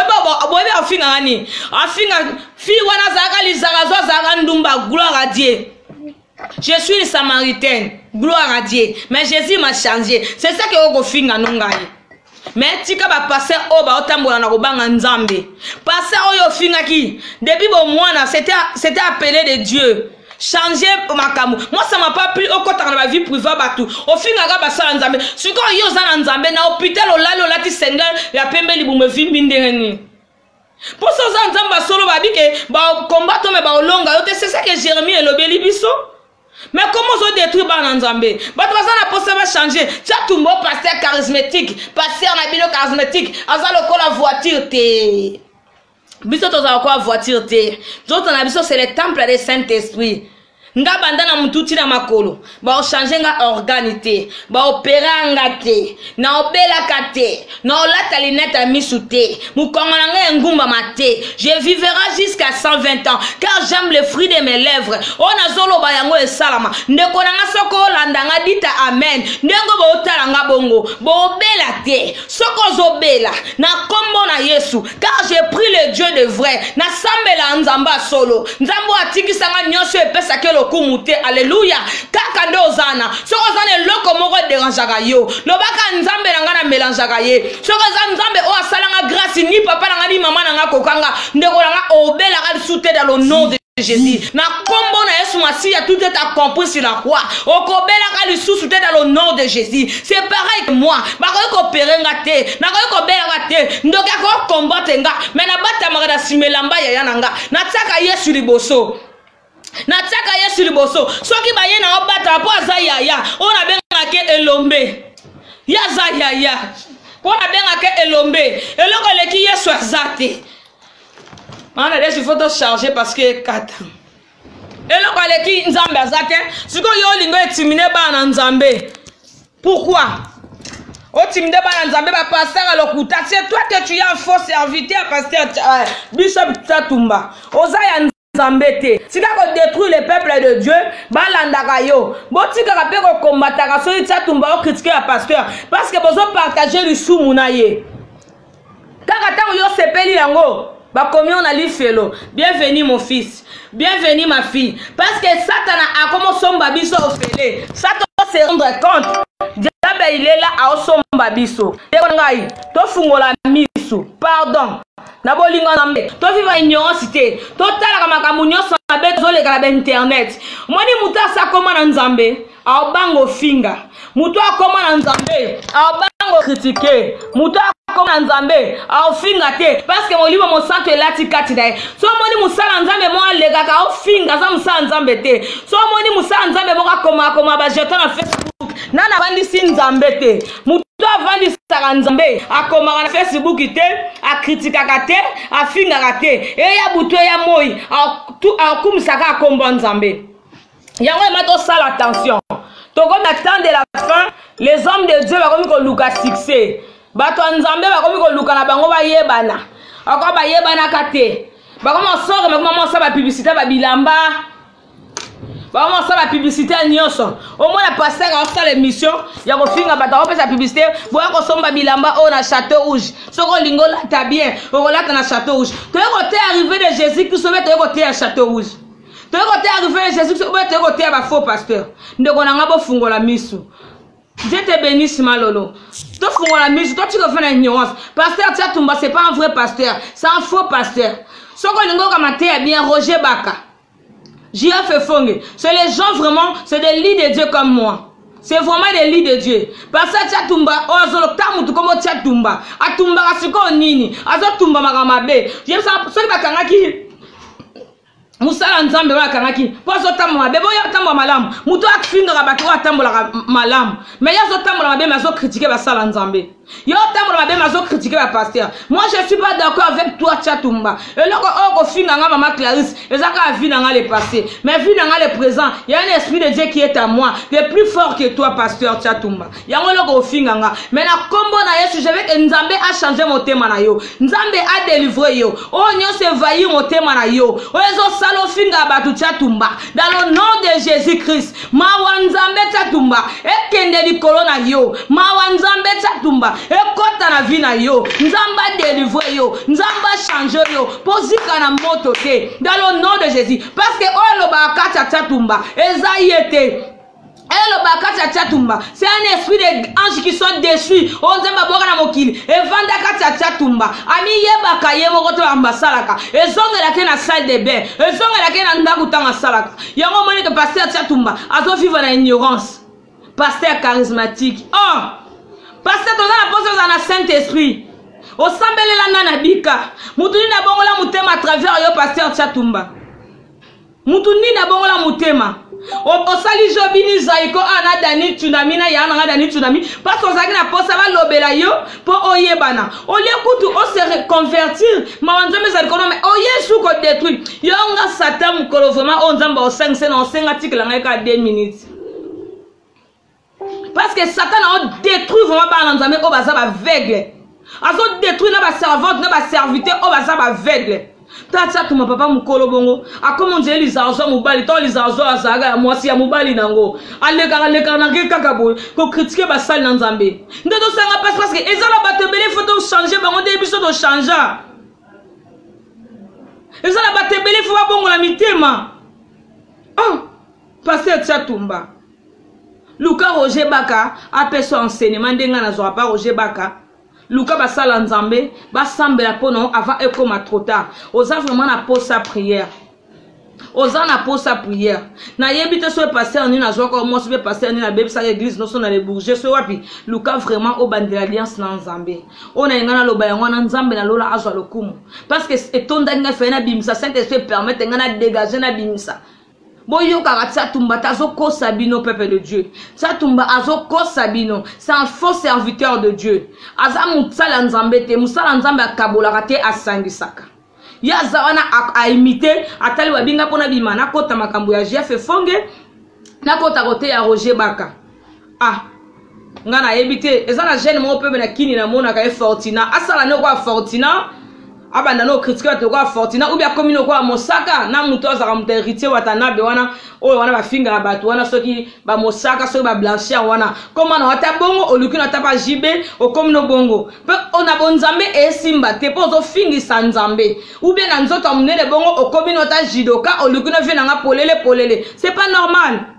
boyebi aofinga nga nini? Afinga fille wana azalaka lizaka zo azalaka ndumba. Gloire à Dieu. Je suis une samaritaine. Gloire à Dieu. Mais Jésus m'a changé. C'est ça que okofinga no ngai. Mais tika ba pasteur oyo baotambola na kobanga Nzambe. Pasteur oyo ofingaki depuis bomwana, c'était appelé de Dieu. Changer makambo. Moi ça m'a pas plu okotaka na ba vie privée batu. Ofingaka basala Nzambe. Sikoyo yo oza na Nzambe na hôpital olali olati singlet ya pembe libumu evimbi ndenge nini? Poso oza Nzambe solo babi ke ba combattre mais ba olonga yo te. C'est ça que Jérémie elobeli biso. Mais comment ozo détruire bana Nzambe? Bato baza na posa ba changer. Tia tumbo pasteur charismatique, pasteur na bino charismatique, aza lokola voiture te. Biso tozala lokola voiture te. Nzoto na biso c'est le temple du Saint-Esprit. Nga banda na mutu ti na makolo baochange nga organe te, baopera nga te, naobelaka te, naolata linete ya misu te, mokongo na ngai engumbama te. Je vivera jusqu'à 120 ans car j'aime le fruit de mes lèvres. Oyo nazoloba yango esalama. Ndeko na nga, soki olanda nga, dita amen. Ndenge bootala nga bongo, bobela te. Soki ozobela na nkombo na Yesu, car je prie le Dieu de vrai, nasambela Nzambe ya solo, Nzambe oyo atikisanga nyonso epesaki lokumu te. Aleluya. Kaka nde oza na, soki oza na eloko moko ederangeaka yo, lobaka Nzambe na ngai na melangeaka ye. Soki oza Nzambe oyo asalanga grâce, ni papa na ngai ni mama na ngai akokanga, ndeko na ngai, obelaka lisusu te dans le nom de Jésus. Na kombo na Yesu Masiya, tout est accompli sur la croix. Okobelaka lisusu te dans le nom de Jésus. C'est pareil que moi. Bakoki kopere nga te, nakoki kobelaka te, ndoki akoki combattre nga, mais nabatamaka na nsima elamba yaya na nga. Natiaka Yesu liboso. Natiaka Yesu liboso. Soki baye na obatama mpo aza yaya, oyo nabengaka elombe. Ye aza yaya. Mpo nabengaka elombe. Eloko eleki Yesu aza te. Mana Desh, il faut te charger parce que ekata. Eloko aleki Nzambe aza te. Sikoyo yo olingo etimine bana na Nzambe. Pourquoi? Otimide bana Nzambe ba pasteur ya lokuta. C'est toi que tu es un faux serviteur pasteur Bishop Tshatumba. Oza ya Nzambe te. Tika ko détruire le peuple de Dieu, balandaka yo. Botikaka pe ko combataka soki Tshatumba o critiquer ya pasteur parce que bozo partager lisumu na ye. Kaka ntango yo osepeli yango, bakomi yo na lifelo. Bienvenue mon fils, bienvenue ma fille, parce que Satana akomosomba biso ofele. Satan se rendre compte, diable il est là aosomba biso. Ndeko na ngai, tofungola misu, pardon. Na bolingo na Nzambe, toviva ignorance te, totalaka makambo nyonso mabe tozoleka na ba internet. Omoni moto asakoma na Nzambe, aobanga ofinga. Moto akoma na Nzambe, aobanga okritike. Moto akoma na Nzambe, aofinga te, parce que Molimo Mosantu elati kati na ye. So omoni mosala Nzambe moko alekaka aofinga, aza mosala Nzambe te. So omoni mosala Nzambe moko akomakoma ba jeton na Facebook, nani avandisi Nzambe te. Moto avandisaka Nzambe akomaka na Facebook te, akritikaka te, afingaka te. Eya butu eya moi, akumisaka akombo Nzambe. Yango ema tosala attention. Tokomi na temps de la fin, les hommes de Dieu bakomi koluka succès. Bato ya Nzambe bakomi koluka na bango bayebana. Ako bayebanaka te. Bakomi kosora, bakomi kosala ba publicité ba bilamba. Bakomi kosala ba publicité nyonso. Omona pasteur akosala émission ya kofinga bato, akopesa publicité, boya kosomba bilamba oyo na Château Rouge. Soki olingi olata bien, okolata na Château Rouge. Toyei koteya arrivée de Jésus-Christ, obe toyei koteya Château Rouge. Toyei koteya arrivée de Jésus-Christ, obe toyei koteya ba faux pasteur. Ndeko na nga, bofungola misu. Dieu te bénisse Malolo. Tofungola misu, totika ofanda ignorance. Pasteur Tshatumba, c'est pas un vrai pasteur, c'est un faux pasteur. Soki olingi oyoka mateya bien, Roger Baka, JF Fonge, c'est les gens vraiment, c'est des lits de Dieu comme moi. C'est vraiment des lits de Dieu. Pasteur Tshatumba, oyo azolo ta mutu kombo Tshatumba. Atumbaka sikoyo nini? Azotumba makambo mabe. Yebisa soki bakangaki mosala Nzambe oyo akangaki mpo azotambola mabe, boyo atambola malamu. Moto oyo afingaka bato oyo atambolaka malamu, mais ye azotambola mabe, mais azokritike basala Nzambe. Ye otambola mabe, mais azokritike bapasteur. Moi je suis pas d'accord avec toi Tshatumba. Eloko oyo kofinga nga mama Clarisse eza kaka vie na nga le passé, mais vie na nga le présent, y a un esprit de Dieu qui est à moi, le plus fort que toi pasteur Tshatumba. Yango eloko kofinga nga, mais na kombo na Yesu, je veux que Nzambe a changer motema na yo, Nzambe a délivrer yo. Oyo nyonso evahir motema na yo, oyo ezosala ofinga bato Tshatumba, dans le nom de Jésus-Christ, mawa Nzambe Tshatumba ekende likolo na yo, mawa Nzambe Tshatumba ekota na vie na yo, Nzambe a délivrer yo, Nzambe a changer yo, po zika na moto te, dans le nom de Jésus. Parce que oyo alobaka kati ya Tshatumba eza ye te. Eloba kati ya Tshatumba, c'est un esprit de ange qui sont déchus. Oyo Nzambe abwaka na mokili, evanda kati ya Tshatumba. Amiyebaka ye moko te makambo asalaka. Ezongelaka ye na salle de bain, ezongelaka ye na ndako ntango asalaka. Yango omoni ke pasteur Tshatumba azovivre na ignorance. Pasteur charismatique. Oh! Pasteur, toza na posa ozala na Saint-Esprit. Osambelela nani abika? Mutu nini abongola motema à travers yo pasteur Tshatumba? Mutu nini abongola motema? Osali jobini zaiko a na dani tsunami na ya nanga dani tsunami parce ozalaki na posa balobela yo mpo oyebana olie kutu ose reconvertir mawa nzambe ezali kono me oye su kodetruire yo nga satan mokolo vraiment oyo nzambe osangise na osenga tikela ngai kaka 2 minutes parce que satan ao détruire vraiment bana na nzambe oyo baza baaveugle azo détruire na baservante na baserviteur oyo baza baaveugle tati atuma papa mokolo bongo akoma onzele lizarzo ya mobali to lizarzo azalaka ya mwasi ya mobali nango alekaka lekaka nake kaka boye kokritike basali na nzambe nde tosanga mpasi parce que eza na bato ebele fo tochange bango nde biso tochangea eza na bato ebele fo babongola mitema oh, paster tiatumba luka roger baka apesa enseignement ndenge ngai nazwaka pa roger baka luka basala nzambe basambela mpo na avant ekoma trop tard oza vraiment na posa prière oza na posa prière nayebi te soki paster nini azwaka mwasi mpe paster nini abebisaka eglise nyonso na le bourget soki wapi luka vraiment obandela alliance na nzambe oyo na yenga naloba yango wana nzambe na lola azwa lokumu parce que etondaki ngai faye nabimisa saint esprit permettre ngai na dégage nabimisa boyokaka Tshatumba te azokosa bino peuple de Dieu Tshatumba azokosa bino c'est un faux serviteur de Dieu aza mosala ya nzambe te mosala ya nzambe akabolaka te asangisaka ye aza wana aimite atali babinga mpo nabima nakota makambo ya jef efonge nakota kote ya roger baka ah nga nayebi te eza na jeune moko pembe na kini namonaka ye fortina asala nde okoya fortina abanda no kritike bato lokola fortina ubi akomi lokola mosaka na moto azalaka moto héritier watanabe wana oyo wana bafingaka bato wana soki bamosaka soki bablanchard wana koma na ata bongo oluki na ata pa jb okomi no bongo mpe na bonzambe esimba te mpo ozofingisa nzambe ubie na nzoto ya monene bongo okomi no ata judoka oluki no vie na nga polele polele c'est pas normal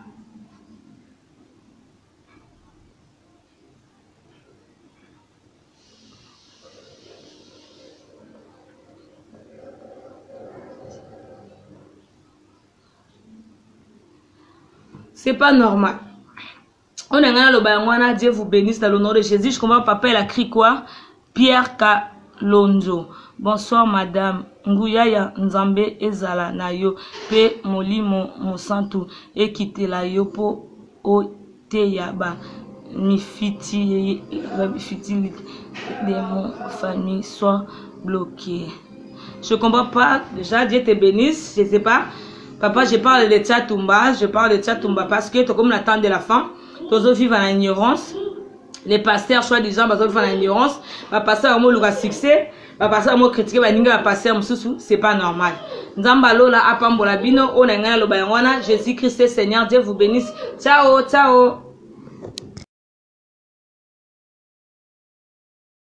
C'est pas normal. On a un Dieu vous bénisse dans le nom de Jésus. Je comprends, papa, il a crié quoi Pierre Kalonzo. Bonsoir, madame. Nguya ya Nzambe ezala na yo pe molimo mosantu ekitela yo po oteya ba mifiti de mon famille soit bloqué. Je comprends pas. Déjà, Dieu te bénisse. Je sais pas. Papa, je parle de Tchatumba. Je parle de Tchatumba parce que, comme l'attente de la fin, tous vivent en ignorance. Les pasteurs, soi-disant, vivent en ignorance. Ba pasteur, moi, le succès. Ba pasteur, moi, critiquer, ba ninga, ba pasteur, mosusu, c'est pas normal. Nzamba lola apambola bino, oyo na ngai naloba yango wana, Jésus Christ Seigneur, Dieu vous bénisse. Ciao, ciao.